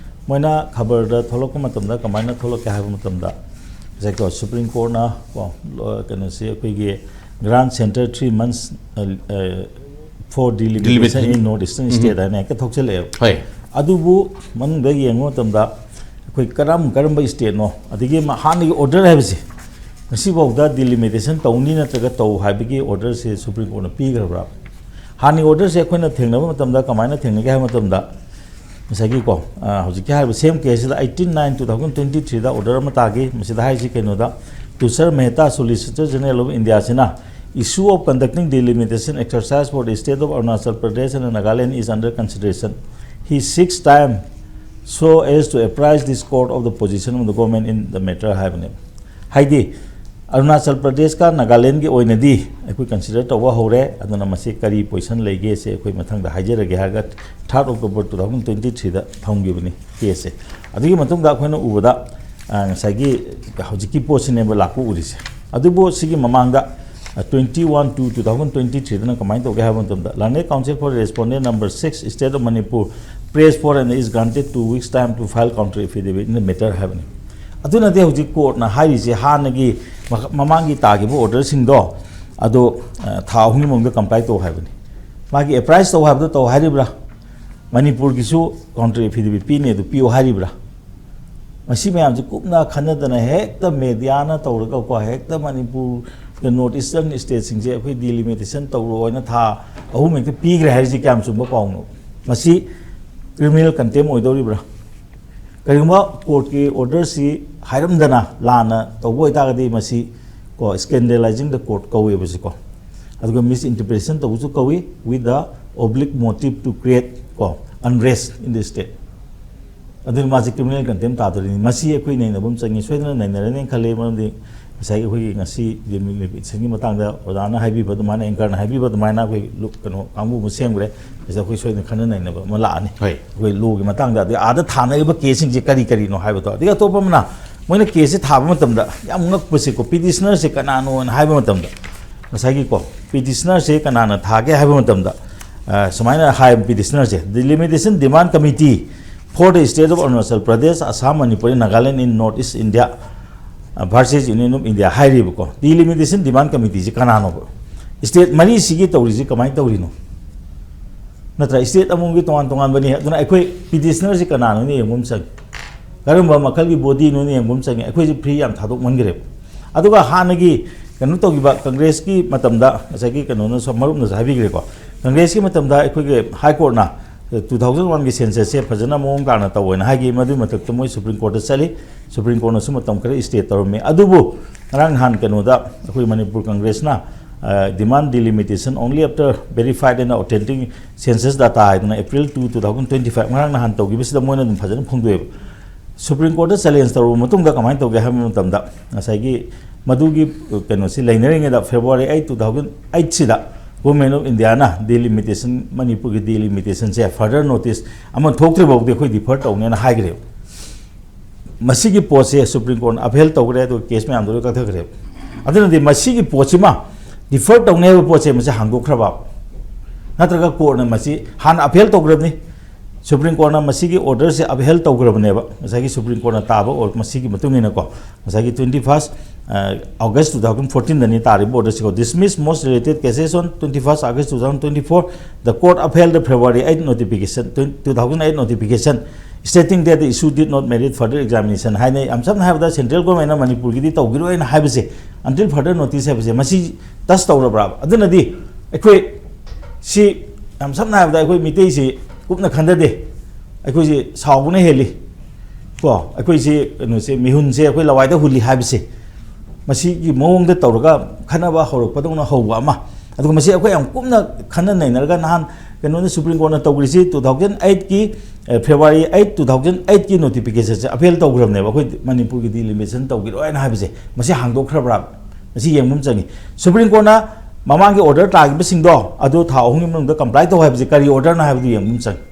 ꯃꯣꯏꯅ ꯈꯕꯔꯗ ꯊꯣꯛꯂꯛꯄ ꯃꯇꯝꯗ ꯀꯃꯥꯏꯅ ꯊꯣꯛꯂꯛꯀꯦ ꯍꯥꯏꯕ ꯃꯇꯝꯗ, ꯉꯁꯥꯏ ꯀꯣ, ꯁꯨꯄ꯭ꯔꯤꯝ ꯀꯣꯔꯠꯅ ꯀꯣ, ꯂꯣ-, ꯀꯩꯅꯣꯁꯤ ꯑꯩꯈꯣꯏꯒꯤ grant center three months for delimitation Delimitation. in North Eastern state ꯍꯥꯏꯅ ꯍꯦꯛꯇ ꯊꯣꯛꯆꯜꯂꯛꯑꯦꯕ꯫ ꯍꯣꯏ. ꯑꯗꯨꯕꯨ ꯃꯅꯨꯡꯗ ꯌꯦꯡꯕ ꯃꯇꯝꯗ ꯑꯩꯈꯣꯏ ꯀꯔꯝ ꯀꯔꯝꯕ stateꯅꯣ, ꯑꯗꯒꯤ ꯃ-, ꯍꯥꯟꯅꯒꯤ order ꯍꯥꯏꯕꯁꯦ ꯉꯁꯤꯐꯥꯎꯗ delimitation ꯇꯧꯅꯤ ꯅꯠꯇ꯭ꯔꯒ ꯇꯧ ꯍꯥꯏꯕꯒꯤ orderꯁꯦ ꯁꯨꯄ꯭ꯔꯤꯝ ꯀꯣꯔꯠꯅ ꯄꯤꯈ꯭ꯔꯕ꯭ꯔꯥ? ꯍꯥꯟꯅꯒꯤ orderꯁꯦ ꯑꯩꯈꯣꯏꯅ ꯊꯦꯡꯅꯕ ꯃꯇꯝꯗ ꯀꯃꯥꯏꯅ ꯊꯦꯡꯅꯒꯦ ꯍꯥꯏꯕ ꯃꯇꯝꯗ, ꯉꯁꯥꯏꯒꯤꯀꯣ, ꯑ, ꯍꯧꯖꯤꯛꯀꯤ ꯍꯥꯏꯔꯤꯕ same caseꯁꯤꯗ eighteen nine two thousand twenty threeꯗ order ꯑꯃ ꯇꯥꯈꯤ꯫ ꯃꯁꯤꯗ ꯍꯥꯏꯔꯤꯁꯤ ꯀꯩꯅꯣꯗ, "Tushar Mehta, Solicitor General of Indiaꯁꯤꯅ, issue of conducting delimitation exercise for the state of Arunachal Pradesh and Nagaland is under consideration. He seeks time so as to apprise this court of the position of the government in the matter" ꯍꯥꯏꯕꯅꯦꯕ꯫ ꯍꯥꯏꯗꯤ ꯑꯔꯨꯅꯥꯆꯜ ꯄ꯭ꯔꯗꯦꯁꯀ ꯅꯥꯒꯥꯂꯦꯟꯒꯤ ꯑꯣꯏꯅꯗꯤ ꯑꯩꯈꯣꯏ consider ꯇꯧꯕ ꯍꯧꯔꯦ, ꯑꯗꯨꯅ ꯃꯁꯤ ꯀꯔꯤ position ꯂꯩꯒꯦꯁꯦ ꯑꯩꯈꯣꯏ ꯃꯊꯪꯗ ꯍꯥꯏꯖꯔꯒꯦ ꯍꯥꯏꯔꯒ third October two thousand twenty threeꯗ ꯊꯝꯈꯤꯕꯅꯤ caseꯁꯦ꯫ ꯑꯗꯨꯒꯤ ꯃꯇꯨꯡꯗ ꯑꯩꯈꯣꯏꯅ ꯎꯕꯗ, ꯑ, ꯉꯁꯥꯏꯒꯤ ꯍꯧꯖꯤꯛꯀꯤ ꯄꯣꯠꯁꯤꯅꯦꯕ ꯂꯥꯛꯄ ꯎꯔꯤꯁꯦ꯫ ꯑꯗꯨꯕꯨ ꯁꯤꯒꯤ ꯃꯃꯥꯡꯗ, ꯑ, twenty one two two thousand twenty threeꯗꯅ ꯀꯃꯥꯏꯅ ꯇꯧꯒꯦ ꯍꯥꯏꯕ ꯃꯇꯝꯗ, "Learned counsel for respondent number six, State of Manipur, press for and is granted two weeks time to file counter affidavit in the matter" ꯍꯥꯏꯕꯅꯤ꯫ ꯑꯗꯨꯅꯗꯤ ꯍꯧꯖꯤꯛ ꯀꯣꯔꯠꯅ ꯍꯥꯏꯔꯤꯁꯦ ꯍꯥꯟꯅꯒꯤ ꯃ-, ꯃꯃꯥꯡꯒꯤ ꯇꯥꯈꯤꯕ orderꯁꯤꯡꯗꯣ ꯑꯗꯣ, ꯑ, ꯊꯥ ꯑꯍꯨꯝꯒꯤ ꯃꯅꯨꯡꯗ comply ꯇꯧ ꯍꯥꯏꯕꯅꯤ꯫ ꯃꯥꯒꯤ apprise ꯇꯧ ꯍꯥꯏꯕꯗꯣ ꯇꯧ ꯍꯥꯏꯔꯤꯕ꯭ꯔꯥ? ꯃꯅꯤꯄꯨꯔꯒꯤꯁꯨ counter affidavit ꯄꯤꯅꯤ, ꯑꯗꯨ ꯄꯤꯌꯨ ꯍꯥꯏꯔꯤꯕ꯭ꯔꯥ? ꯃꯁꯤ ꯃꯌꯥꯝꯁꯦ ꯀꯨꯞꯅ ꯈꯟꯅꯗꯅ ꯍꯦꯛꯇ mediaꯅ ꯇꯧꯔꯒꯀꯣ, ꯍꯦꯛꯇ ꯃꯅꯤꯄꯨꯔ, North Eastern stateꯁꯤꯡꯁꯦ ꯑꯩꯈꯣꯏ delimitation ꯇꯧꯔꯣ ꯍꯥꯏꯅ ꯊꯥ ꯑꯍꯨꯝ ꯍꯦꯛꯇ ꯄꯤꯈ꯭ꯔꯦ ꯍꯥꯏꯔꯤꯁꯤ ꯀꯌꯥꯝ ꯆꯨꯝꯕ ꯄꯥꯎꯅꯣ? ꯃꯁꯤ criminal contempt ꯑꯣꯏꯗꯧꯔꯤꯕ꯭ꯔꯥ? ꯀꯔꯤꯒꯨꯝꯕ ꯀꯣꯔꯠꯀꯤ orderꯁꯤ ꯍꯥꯏꯔꯝꯗꯅ ꯂꯥꯟꯅ ꯇꯧꯕ ꯑꯣꯏꯇꯥꯔꯒꯗꯤ ꯃꯁꯤ ꯀꯣ, scandalizing the court ꯀꯧꯋꯦꯕ ꯁꯤꯀꯣ꯫ ꯑꯗꯨꯒ misinterpretation ꯇꯧꯕꯁꯨ ꯀꯧꯏ, with the oblique motive to create ꯀꯣ, unrest in the state꯫ ꯑꯗꯨꯅ ꯃꯥꯁꯤ criminal contempt ꯇꯥꯗꯣꯔꯤꯅꯤ꯫ ꯃꯁꯤ ꯑꯩꯈꯣꯏ ꯅꯩꯅꯕ ꯑꯃ ꯆꯪꯉꯤ, ꯁꯣꯏꯗꯅ ꯅꯩꯅꯔꯅꯤ ꯈꯜꯂꯤ꯫ ꯃꯔꯝꯗꯤ ꯉꯁꯥꯏꯒꯤ ꯑꯩꯈꯣꯏꯒꯤ ꯉꯁꯤ ꯗꯤꯂꯤꯃꯤꯇꯦꯁꯟꯒꯤ ꯃꯇꯥꯡꯗ ꯑꯣꯖꯥꯅ ꯍꯥꯏꯕꯤꯕ ꯑꯗꯨꯃꯥꯏꯅ, ꯑꯦꯡꯀꯔꯅ ꯍꯥꯏꯕꯤꯕ ꯑꯗꯨꯃꯥꯏꯅ ꯑꯩꯈꯣꯏ ꯂꯨ-, ꯀꯩꯅꯣ ꯀꯥꯡꯕꯨ ꯑꯃ ꯁꯦꯝꯈ꯭ꯔꯦ꯫ ꯁꯤꯗ ꯑꯩꯈꯣꯏ ꯁꯣꯏꯗꯅ ꯈꯟꯅ ꯅꯩꯅꯕ ꯑꯃ ꯂꯥꯛꯑꯅꯤ꯫ ꯍꯣꯏ꯫ ꯑꯩꯈꯣꯏ ꯂꯣꯒꯤ ꯃꯇꯥꯡꯗ, ꯑꯗꯩ ꯑꯥꯗ ꯊꯥꯅꯔꯤꯕ ꯀꯦꯁꯁꯤꯡꯁꯦ ꯀꯔꯤ ꯀꯔꯤꯅꯣ ꯍꯥꯏꯕꯗꯣ꯫ ꯑꯗꯒꯤ ꯑꯇꯣꯞꯄ ꯑꯃꯅ, ꯃꯣꯏꯅ ꯀꯦꯁꯁꯦ ꯊꯥꯕ ꯃꯇꯝꯗ ꯌꯥꯝ ꯉꯛꯄꯁꯦꯀꯣ, ꯄꯤꯇꯤꯁꯅꯔꯁꯦ ꯀꯅꯥꯅꯣꯅ ꯍꯥꯏꯕ ꯃꯇꯝꯗ, ꯉꯁꯥꯏꯒꯤꯀꯣ, ꯄꯤꯇꯤꯁꯅꯔꯁꯦ ꯀꯅꯥꯅ ꯊꯥꯒꯦ ꯍꯥꯏꯕ ꯃꯇꯝꯗ, ꯑ, ꯁꯨꯃꯥꯏꯅ ꯍꯥꯏ ꯄꯤꯇꯤꯁꯅꯔꯁꯦ: Delimitation Demand Committee for the State of Arunachal Pradesh, Assam, Manipur and Nagaland in North East India, ꯑ, versus Union of India ꯍꯥꯏꯔꯤꯕꯀꯣ꯫ Delimitation Demand Committeeꯁꯤ ꯀꯅꯥꯅꯣꯕ? ꯁ꯭ꯇꯦꯠ ꯃꯔꯤꯁꯤꯒꯤ ꯇꯧꯔꯤꯁꯤ ꯀꯃꯥꯏꯅ ꯇꯧꯔꯤꯅꯣ? ꯅꯠꯇ꯭ꯔꯥ? ꯁ꯭ꯇꯦꯠ ꯑꯃꯃꯝꯒꯤ ꯇꯣꯉꯥꯟ ꯇꯣꯉꯥꯟꯕꯅꯤ꯫ ꯑꯗꯨꯅ ꯑꯩꯈꯣꯏ ꯄꯤꯇꯤꯁꯅꯔꯁꯤ ꯀꯅꯥꯅꯣꯅ ꯌꯦꯡꯕ ꯑꯃ ꯆꯪꯉꯤ꯫ ꯀꯔꯝꯕ ꯃꯈꯜꯒꯤ ꯕꯣꯗꯤꯅꯣꯅ ꯌꯦꯡꯕ ꯑꯃ ꯆꯪꯉꯤ꯫ ꯑꯩꯈꯣꯏꯁꯦ ꯐ꯭ꯔꯤ ꯌꯥꯝ ꯊꯥꯗꯣꯛꯃꯟꯈ꯭ꯔꯦꯕ꯫ ꯑꯗꯨꯒ ꯍꯥꯟꯅꯒꯤ ꯀꯩꯅꯣ ꯇꯧꯈꯤꯕ ꯀꯪꯒ꯭ꯔꯦꯁꯀꯤ ꯃꯇꯝꯗ, ꯉꯁꯥꯏꯒꯤ ꯀꯩꯅꯣꯅꯁꯨ, ꯃꯔꯨꯞꯅꯁꯨ ꯍꯥꯏꯕꯤꯈ꯭ꯔꯦꯀꯣ, ꯀꯪꯒ꯭ꯔꯦꯁꯀꯤ ꯃꯇꯝꯗ ꯑꯩꯈꯣꯏꯒꯤ ꯍꯥꯏ ꯀꯣꯔꯠꯅ two thousand one ꯒꯤ ꯁꯦꯟꯁꯁꯁꯦ ꯐꯖꯅ ꯃꯑꯣꯡ ꯇꯥꯅ ꯇꯧꯑꯣꯅ ꯍꯥꯏꯈꯤ꯫ ꯃꯗꯨꯒꯤ ꯃꯊꯛꯇ ꯃꯣꯏ ꯁꯨꯄ꯭ꯔꯤꯝ ꯀꯣꯔꯠꯇ ꯆꯠꯂꯤ꯫ ꯁꯨꯄ꯭ꯔꯤꯝ ꯀꯣꯔꯠꯅꯁꯨ ꯃꯇꯝ ꯈꯔ ꯁ꯭ꯇꯦ ꯇꯧꯔꯝꯃꯤ꯫ ꯑꯗꯨꯕꯨ ꯉꯔꯥꯡ ꯅꯍꯥꯟ ꯀꯩꯅꯣꯗ ꯑꯩꯈꯣꯏ ꯃꯅꯤꯄꯨꯔ ꯀꯪꯒ꯭ꯔꯦꯁꯅ, ꯑ, demand delimitation only after verified and authentic census data ꯍꯥꯏꯗꯅ April two, two thousand twenty five, ꯉꯔꯥꯡ ꯅꯍꯥꯟ ꯇꯧꯈꯤꯕꯁꯤꯗ ꯃꯣꯏꯅ ꯑꯗꯨꯝ ꯐꯖꯅ ꯐꯣꯡꯗꯣꯛꯑꯦꯕ꯫ ꯁꯨꯄ꯭ꯔꯤꯝ ꯀꯣꯔꯠꯇ ꯆꯦꯂꯦꯟꯖ ꯇꯧꯔꯕ ꯃꯇꯨꯡꯗ ꯀꯃꯥꯏꯅ ꯇꯧꯒꯦ ꯍꯥꯏꯕ ꯃꯇꯝꯗ, ꯉꯁꯥꯏꯒꯤ ꯃꯗꯨꯒꯤ, ꯑ, ꯀꯩꯅꯣꯁꯤ ꯂꯩꯅꯔꯤꯉꯩꯗ, February eight, two thousand eight ꯁꯤꯗ Government of Indiaꯅ delimitation, ꯃꯅꯤꯄꯨꯔꯒꯤ delimitation ꯁꯦ further notice ꯑꯃ ꯊꯣꯛꯇ꯭ꯔꯤ ꯐꯥꯎꯗꯤ ꯑꯩꯈꯣꯏ defer ꯇꯧꯅꯦꯅ ꯍꯥꯏꯈ꯭ꯔꯦꯕ꯫ ꯃꯁꯤꯒꯤ ꯄꯣꯠꯁꯦ ꯁꯨꯄ꯭ꯔꯤꯝ ꯀꯣꯔꯠꯅ upheld ꯇꯧꯈ꯭ꯔꯦ, ꯑꯗꯨꯒ ꯀꯦꯁ ꯃꯌꯥꯝꯗꯣ ꯂꯣꯏ ꯀꯛꯊꯈ꯭ꯔꯦꯕ꯫ ꯑꯗꯨꯅꯗꯤ ꯃꯁꯤꯒꯤ ꯄꯣꯠꯁꯤꯃ defer ꯇꯧꯅꯤ ꯍꯥꯏꯕ ꯄꯣꯠꯁꯦ ꯃꯁꯤ ꯍꯥꯡꯗꯣꯛꯈ꯭ꯔꯕ, ꯅꯠꯇ꯭ꯔꯒ ꯀꯣꯔꯠꯅ ꯃꯁꯤ ꯍꯥꯟꯅ upheld ꯇꯧꯈ꯭ꯔꯕꯅꯤ, ꯁꯨꯄ꯭ꯔꯤꯝ ꯀꯣꯔꯠꯅ ꯃꯁꯤꯒꯤ order ꯁꯦ upheld ꯇꯧꯈ꯭ꯔꯕꯅꯦꯕ, ꯉꯁꯥꯏꯒꯤ ꯁꯨꯄ꯭ꯔꯤꯝ ꯀꯣꯔꯠꯅ ꯇꯥꯕ ꯑꯣꯔ ꯃꯁꯤꯒꯤ ꯃꯇꯨꯡ ꯏꯟꯅꯀꯣ꯫ ꯉꯁꯥꯏꯒꯤ twenty first August two thousand fourteen ꯗꯅꯤ ꯇꯥꯔꯤꯕ order ꯁꯤꯀꯣ: Dismiss most related cases on twenty first August two thousand twenty four. The court upheld the February eight notification, two thousand eight notification, stating that the issue did not merit further examination ꯍꯥꯏꯅ, ꯌꯥꯝ ꯁꯝꯅ ꯍꯥꯏꯔꯕꯗ central ꯒꯣꯔꯃꯦꯟꯅ ꯃꯅꯤꯄꯨꯔꯒꯤꯗꯤ ꯇꯧꯈꯤꯔꯣꯏꯅ ꯍꯥꯏꯕꯁꯦ, until further notice ꯍꯥꯏꯕꯁꯦ, ꯃꯁꯤ touch ꯇꯧꯔꯕ꯭ꯔꯥꯕ? ꯑꯗꯨꯅꯗꯤ ꯑꯩꯈꯣꯏ ꯁꯤ, ꯌꯥꯝ ꯁꯝꯅ ꯍꯥꯏꯔꯕꯗ, ꯑꯩꯈꯣꯏ ꯃꯤꯇꯩꯁꯤ ꯀꯨꯞꯅ ꯈꯟꯊꯗꯦ꯫ ꯑꯩꯈꯣꯏꯁꯤ ꯁꯥꯎꯕꯅ ꯍꯦꯜꯂꯤ ꯀꯣ꯫ ꯑꯩꯈꯣꯏꯁꯤ ꯀꯩꯅꯣꯁꯦ, ꯃꯤꯍꯨꯟꯁꯦ ꯑꯩꯈꯣꯏ ꯂꯋꯥꯏꯗ ꯍꯨꯜꯂꯤ ꯍꯥꯏꯕꯁꯦ, ꯃꯁꯤꯒꯤ ꯃꯑꯣꯡꯗ ꯇꯧꯔꯒ ꯈꯠꯅꯕ ꯍꯧꯔꯛꯄꯗꯧꯅ ꯍꯧꯕ ꯑꯃ꯫ ꯑꯗꯨꯒ ꯃꯁꯤ ꯑꯩꯈꯣꯏ ꯌꯥꯝ ꯀꯨꯞꯅ ꯈꯟꯅ ꯅꯩꯅꯔꯒ, ꯅꯍꯥꯟ ꯀꯩꯅꯣꯅ, ꯁꯨꯄ꯭ꯔꯤꯝ ꯀꯣꯔꯠꯅ ꯇꯧꯈ꯭ꯔꯤꯁꯤ two thousand eight ꯀꯤ ꯑꯦ, February eight, two thousand eight ꯀꯤ ꯅꯣꯇꯤꯐꯤꯀꯦꯁꯟꯁꯦ ꯑꯄꯤꯜ ꯇꯧꯈ꯭ꯔꯕꯅꯦꯕ, ꯑꯩꯈꯣꯏ ꯃꯅꯤꯄꯨꯔꯒꯤ ꯗꯤꯂꯤꯃꯤꯇꯦꯁꯟ ꯇꯧꯈꯤꯔꯣꯏꯅ ꯍꯥꯏꯕꯁꯦ꯫ ꯃꯁꯤ ꯍꯥꯡꯗꯣꯛꯈ꯭ꯔꯕ꯭ꯔꯥ? ꯃꯁꯤ ꯌꯦꯡꯕ ꯑꯃ ꯆꯪꯉꯤ꯫ ꯁꯨꯄ꯭ꯔꯤꯝ ꯀꯣꯔꯠꯅ ꯃꯃꯥꯡꯒꯤ ꯑꯣꯔꯗꯔ ꯇꯥꯈꯤꯕꯁꯤꯡꯗꯣ ꯑꯗꯨ ꯊꯥ ꯑꯍꯨꯝꯒꯤ ꯃꯅꯨꯡꯗ ꯀꯝꯄ꯭ꯂꯥꯏ ꯇꯧ ꯍꯥꯏꯕꯁꯤ ꯀꯔꯤ ꯑꯣꯔꯗꯔꯅꯣ ꯍꯥꯏꯕꯗꯨ ꯌꯦꯡꯕ ꯑꯃ ꯆꯪꯉꯤ꯫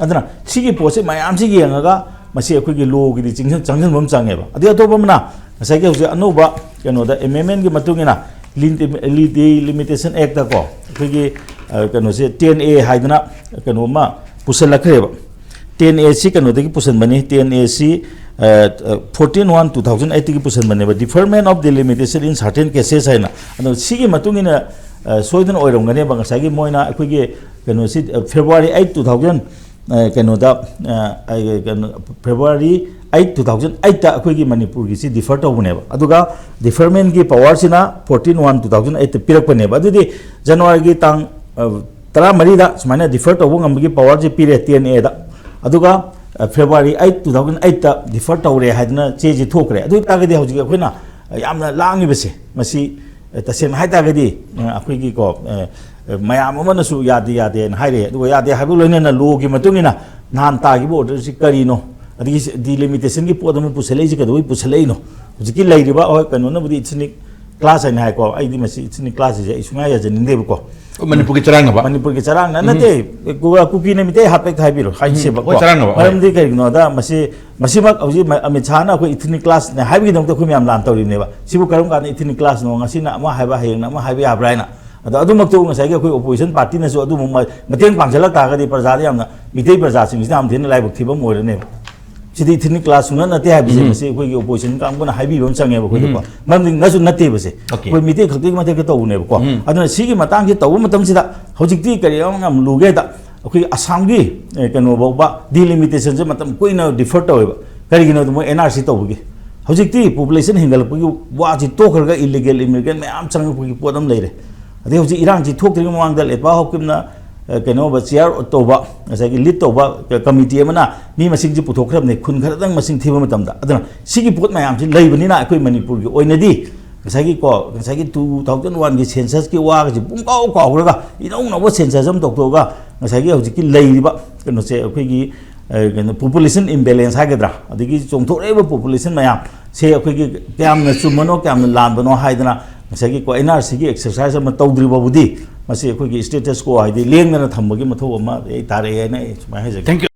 ꯑꯗꯨꯅ ꯁꯤꯒꯤ ꯄꯣꯠꯁꯦ ꯃꯌꯥꯝꯁꯤ ꯌꯦꯡꯉꯒ ꯃꯁꯤ ꯑꯩꯈꯣꯏꯒꯤ ꯂꯣꯒꯤꯗꯤ ꯆꯪꯁꯤꯟ-, ꯆꯪꯁꯤꯟꯕ ꯑꯃ ꯆꯪꯉꯦꯕ꯫ ꯑꯗꯩ ꯑꯇꯣꯞꯄ ꯑꯃꯅ ꯉꯁꯥꯏꯒꯤ ꯍꯧꯖꯤꯛ ꯑꯅꯧꯕ ꯀꯩꯅꯣꯗ ꯑꯦꯃꯦꯟꯃꯦꯟꯒꯤ ꯃꯇꯨꯡ ꯏꯟꯅ ꯂꯤ-, ꯗꯤꯂꯤꯃꯤꯇꯦꯁꯟ ꯑꯦꯛꯇꯀꯣ ꯑꯩꯈꯣꯏꯒꯤ, ꯑ, ꯀꯩꯅꯣꯁꯦ, ten A ꯍꯥꯏꯗꯅ ꯀꯩꯅꯣ ꯑꯃ ꯄꯨꯁꯜꯂꯛꯈ꯭ꯔꯦꯕ꯫ Ten A ꯁꯤ ꯀꯩꯅꯣꯗꯒꯤ ꯄꯨꯁꯟꯕꯅꯤ, ten A ꯁꯤ, ꯑ, ꯑ, fourteen one two thousand eight ꯇꯒꯤ ꯄꯨꯁꯟꯕꯅꯦꯕ, Deferment of Delimitation in Certain Cases ꯍꯥꯏꯅ꯫ ꯑꯗꯣ ꯁꯤꯒꯤ ꯃꯇꯨꯡ ꯏꯟꯅ, ꯑ, ꯁꯣꯏꯗꯅ ꯑꯣꯏꯔꯝꯒꯅꯦꯕ, ꯉꯁꯥꯏꯒꯤ ꯃꯣꯏꯅ ꯑꯩꯈꯣꯏꯒꯤ ꯀꯩꯅꯣꯁꯤ, ꯑ, February eight, two thousand, ꯑ, ꯀꯩꯅꯣꯗ, ꯑ, ꯑ, ꯀꯩꯅꯣ, February eight, two thousand eight ꯇ ꯑꯩꯈꯣꯏꯒꯤ ꯃꯅꯤꯄꯨꯔꯒꯤꯁꯤ ꯗꯤꯐꯔ ꯇꯧꯕꯅꯦꯕ꯫ ꯑꯗꯨꯒ ꯗꯤꯐꯔꯃꯦꯟꯒꯤ ꯄꯋꯥꯔꯁꯤꯅ fourteen one two thousand eight ꯇ ꯄꯤꯔꯛꯄꯅꯦꯕ꯫ ꯑꯗꯨꯗꯤ ꯖꯅꯋꯥꯔꯤꯒꯤ ꯇꯥꯡ, ꯑ, ꯇꯔꯥꯃꯔꯤꯗ ꯁꯨꯃꯥꯏꯅ ꯗꯤꯐꯔ ꯇꯧꯕ ꯉꯝꯕꯒꯤ ꯄꯋꯥꯔꯁꯤ ꯄꯤꯔꯦ ten A ꯗ꯫ ꯑꯗꯨꯒ, ꯑ, February eight, two thousand eight ꯇ ꯗꯤꯐꯔ ꯇꯧꯔꯦ ꯍꯥꯏꯗꯅ ꯆꯦꯁꯤ ꯊꯣꯛꯈ꯭ꯔꯦ꯫ ꯑꯗꯨ ꯑꯣꯏꯇꯥꯔꯒꯗꯤ ꯍꯧꯖꯤꯛ ꯑꯩꯈꯣꯏꯅ ꯌꯥꯝꯅ ꯂꯥꯡꯉꯤꯕꯁꯦ ꯃꯁꯤ, ꯑ, ꯇꯁꯦꯡꯅ ꯍꯥꯏ ꯇꯥꯔꯒꯗꯤ, ꯑ, ꯑꯩꯈꯣꯏꯒꯤꯀꯣ, ꯑ, ꯑ, ꯃꯌꯥꯝ ꯑꯃꯅꯁꯨ ꯌꯥꯗꯦ, ꯌꯥꯗꯦꯅ ꯍꯥꯏꯔꯦ꯫ ꯑꯗꯨꯒ ꯌꯥꯗꯦ ꯍꯥꯏꯕꯒ ꯂꯣꯏꯅꯅ ꯂꯣꯒꯤ ꯃꯇꯨꯡ ꯏꯟꯅ ꯅꯍꯥꯟ ꯇꯥꯈꯤꯕ ꯑꯣꯔꯗꯔꯁꯤ ꯀꯔꯤꯅꯣ? ꯑꯗꯒꯤ ꯁꯤ ꯗꯤꯂꯤꯃꯤꯇꯦꯁꯟꯒꯤ ꯄꯣꯠ ꯑꯃ ꯄꯨꯁꯜꯂꯛꯏꯁꯤ ꯀꯩꯗꯧꯕꯩ ꯄꯨꯁꯜꯂꯛꯏꯅꯣ? ꯍꯧꯖꯤꯛꯀꯤ ꯂꯩꯔꯤꯕ, ꯍꯣꯏ, ꯀꯩꯅꯣꯅꯕꯨꯗꯤ ethnic clash ꯍꯥꯏꯅ ꯍꯥꯏꯀꯣ, ꯑꯩꯗꯤ ꯃꯁꯤ ethnic clash ꯁꯦ ꯑꯩ ꯁꯨꯡꯌꯥ ꯌꯥꯖꯅꯤꯡꯗꯦꯕꯀꯣ꯫ ꯑꯣ, ꯃꯅꯤꯄꯨꯔꯒꯤ ꯆꯔꯥꯡꯅꯕ? ꯃꯅꯤꯄꯨꯔꯒꯤ ꯆꯔꯥꯡꯅ ꯎꯝ꯫ ꯅꯠꯇꯦ, ꯀꯨ-, ꯀꯨꯀꯤꯅ ꯃꯤꯇꯩ ꯍꯥꯠꯄ ꯍꯦꯛꯇ ꯍꯥꯏꯕꯤꯔꯣ, ꯎꯝ, ꯍꯥꯏꯁꯦꯕꯀꯣ꯫ ꯍꯣꯏ, ꯆꯔꯥꯡꯅꯕ, ꯍꯣꯏ꯫ ꯃꯔꯝꯗꯤ ꯀꯔꯤꯒꯤꯅꯣꯗ ꯃꯁꯤ, ꯃꯁꯤꯃꯛ ꯍꯧꯖꯤꯛ ꯃ-, ꯑꯃꯤꯠ ꯁꯥꯍꯅ ꯑꯩꯈꯣꯏ ethnic clash ꯅꯦ ꯍꯥꯏꯕꯒꯤꯗꯃꯛꯇ ꯑꯩꯈꯣꯏ ꯃꯌꯥꯝ ꯂꯥꯟ ꯇꯧꯔꯤꯕꯅꯦꯕ꯫ ꯁꯤꯕꯨ ꯀꯔꯝ ꯀꯥꯟꯗ ethnic clash ꯅꯣ? ꯉꯁꯤꯅ ꯑꯃ ꯍꯥꯏꯕ, ꯍꯌꯦꯡꯅ ꯑꯃ ꯍꯥꯏꯕ ꯌꯥꯕ꯭ꯔꯥ ꯍꯥꯏꯅ꯫ ꯑꯗꯣ ꯑꯗꯨꯃꯛꯇꯕꯨ ꯉꯁꯥꯏꯒꯤ ꯑꯩꯈꯣꯏ opposition party ꯅꯁꯨ ꯑꯗꯨꯃꯨꯛ ꯃ-, ꯃꯇꯦꯡ ꯄꯥꯡꯁꯤꯜꯂꯛ ꯇꯥꯔꯒꯗꯤ ꯄ꯭ꯔꯖꯥꯗ ꯌꯥꯝꯅ, ꯃꯤꯇꯩ ꯄ꯭ꯔꯖꯥꯁꯤꯡꯁꯤꯗ ꯌꯥꯝ ꯊꯤꯅ ꯂꯥꯏꯕꯛ ꯊꯤꯕ ꯑꯃ ꯑꯣꯏꯔꯅꯦꯕ꯫ ꯁꯤꯗꯤ ethnic clash ꯁꯨꯡꯅꯠ ꯅꯠꯇꯦ ꯍꯥꯏꯕꯁꯦ ꯎꯝ꯫ ꯉꯁꯤ ꯑꯩꯈꯣꯏꯒꯤ opposition ꯀꯥꯡꯕꯨꯅ ꯍꯥꯏꯕꯤꯕ ꯑꯃ ꯆꯪꯉꯦꯕ ꯑꯩꯈꯣꯏꯗꯀꯣ꯫ ꯎꯝ꯫ ꯃꯔꯝꯗꯤ ꯅꯠꯁꯨ ꯅꯠꯇꯦꯕꯁꯦ꯫ Okay꯫ ꯑꯩꯈꯣꯏ ꯃꯤꯇꯩ ꯈꯛꯇꯒꯤ ꯃꯊꯛꯇ ꯇꯧꯕꯅꯦꯕꯀꯣ꯫ ꯎꯝ꯫ ꯑꯗꯨꯅ ꯁꯤꯒꯤ ꯃꯇꯥꯡꯁꯤ ꯇꯧꯕ ꯃꯇꯝꯁꯤꯗ ꯍꯧꯖꯤꯛꯇꯤ ꯀꯔꯤ ꯑꯃ ꯌꯥꯝ ꯂꯨꯒꯦ ꯍꯥꯏꯗ ꯑꯩꯈꯣꯏꯒꯤ ꯑꯁꯥꯝꯒꯤ, ꯑꯦ, ꯀꯩꯅꯣ ꯐꯥꯎꯕ delimitation ꯁꯦ ꯃꯇꯝ ꯀꯨꯏꯅ defer ꯇꯧꯋꯦꯕ꯫ ꯀꯔꯤꯒꯤꯅꯣꯗ ꯃꯣꯏ N R C ꯇꯧꯕꯒꯤ꯫ ꯍꯧꯖꯤꯛꯇꯤ population ꯍꯦꯟꯒꯠꯂꯛꯄꯒꯤ ꯋꯥꯁꯤ ꯇꯣꯛꯈ꯭ꯔꯒ illegal immigrant ꯃꯌꯥꯝ ꯆꯪꯉꯛꯄꯒꯤ ꯄꯣꯠ ꯑꯃ ꯂꯩꯔꯦ꯫ ꯑꯗꯩ ꯍꯧꯖꯤꯛ ꯏꯔꯥꯡꯁꯤ ꯊꯣꯛꯇ꯭ꯔꯤꯉꯩ ꯃꯃꯥꯡꯗ ꯂꯦꯄꯥ ꯍꯥꯎꯀꯤꯞꯅ, ꯑ, ꯀꯩꯅꯣ ꯆꯤꯌꯥꯔ ꯇꯧꯕ, ꯉꯁꯥꯏꯒꯤ ꯂꯤꯗ ꯇꯧꯕ ꯀ-, ꯀꯃꯤꯇꯤ ꯑꯃꯅ ꯃꯤ ꯃꯁꯤꯡꯁꯤ ꯄꯨꯊꯣꯛꯈ꯭ꯔꯕꯅꯤ ꯈꯨꯟ ꯈꯔꯗꯪ ꯃꯁꯤꯡ ꯊꯤꯕ ꯃꯇꯝꯗ꯫ ꯑꯗꯨꯅ ꯁꯤꯒꯤ ꯄꯣꯠ ꯃꯌꯥꯝꯁꯤ ꯂꯩꯕꯅꯤꯅ ꯑꯩꯈꯣꯏ ꯃꯅꯤꯄꯨꯔꯒꯤ ꯑꯣꯏꯅꯗꯤ ꯉꯁꯥꯏꯒꯤꯀꯣ, ꯉꯁꯥꯏꯒꯤ ꯇꯨ ꯊꯥꯎꯖꯟ ꯋꯥꯟꯒꯤ ꯁꯦꯟꯁꯁꯀꯤ ꯋꯥꯒꯁꯤ ꯄꯨꯡꯀꯥꯎ ꯀꯥꯎꯈ꯭ꯔꯒ, ꯏꯅꯧ ꯅꯧꯕ ꯁꯦꯟꯁꯁ ꯑꯃ ꯇꯧꯊꯣꯛꯑꯒ, ꯉꯁꯥꯏꯒꯤ ꯍꯧꯖꯤꯛꯀꯤ ꯂꯩꯔꯤꯕ ꯀꯩꯅꯣꯁꯦ, ꯑꯩꯈꯣꯏꯒꯤ, ꯑ, ꯀꯩꯅꯣ, ꯄꯣꯄꯨꯂꯦꯁꯟ ꯏꯝꯕꯦꯂꯦꯟꯁ ꯍꯥꯏꯒꯗ꯭ꯔꯥ, ꯑꯗꯒꯤ ꯆꯣꯡꯊꯣꯔꯛꯏꯕ ꯄꯣꯄꯨꯂꯦꯁꯟ ꯃꯌꯥꯝ ꯁꯦ ꯑꯩꯈꯣꯏꯒꯤ ꯀꯌꯥꯝꯅ ꯆꯨꯝꯕꯅꯣ, ꯀꯌꯥꯝꯅ ꯂꯥꯟꯕꯅꯣ ꯍꯥꯏꯗꯅ ꯉꯁꯥꯏꯒꯤ ꯀꯣ ꯑꯦꯟ ꯑꯥꯔ ꯁꯤꯒꯤ ꯑꯦꯛꯁꯔꯁꯥꯏꯁ ꯑꯃ ꯇꯧꯗ꯭ꯔꯤ ꯐꯥꯎꯕꯗꯤ ꯃꯁꯤ ꯑꯩꯈꯣꯏꯒꯤ ꯁ꯭ꯇꯦꯇꯁ ꯀꯣ ꯍꯥꯏꯗꯤ ꯂꯦꯡꯗꯅ ꯊꯝꯕꯒꯤ ꯃꯊꯧ ꯑꯃ ꯑꯩ ꯇꯥꯔꯛꯑꯦ ꯍꯥꯏꯅ ꯑꯩ ꯁꯨꯃꯥꯏꯅ ꯍꯥꯏꯖꯒꯦ꯫ Thank you.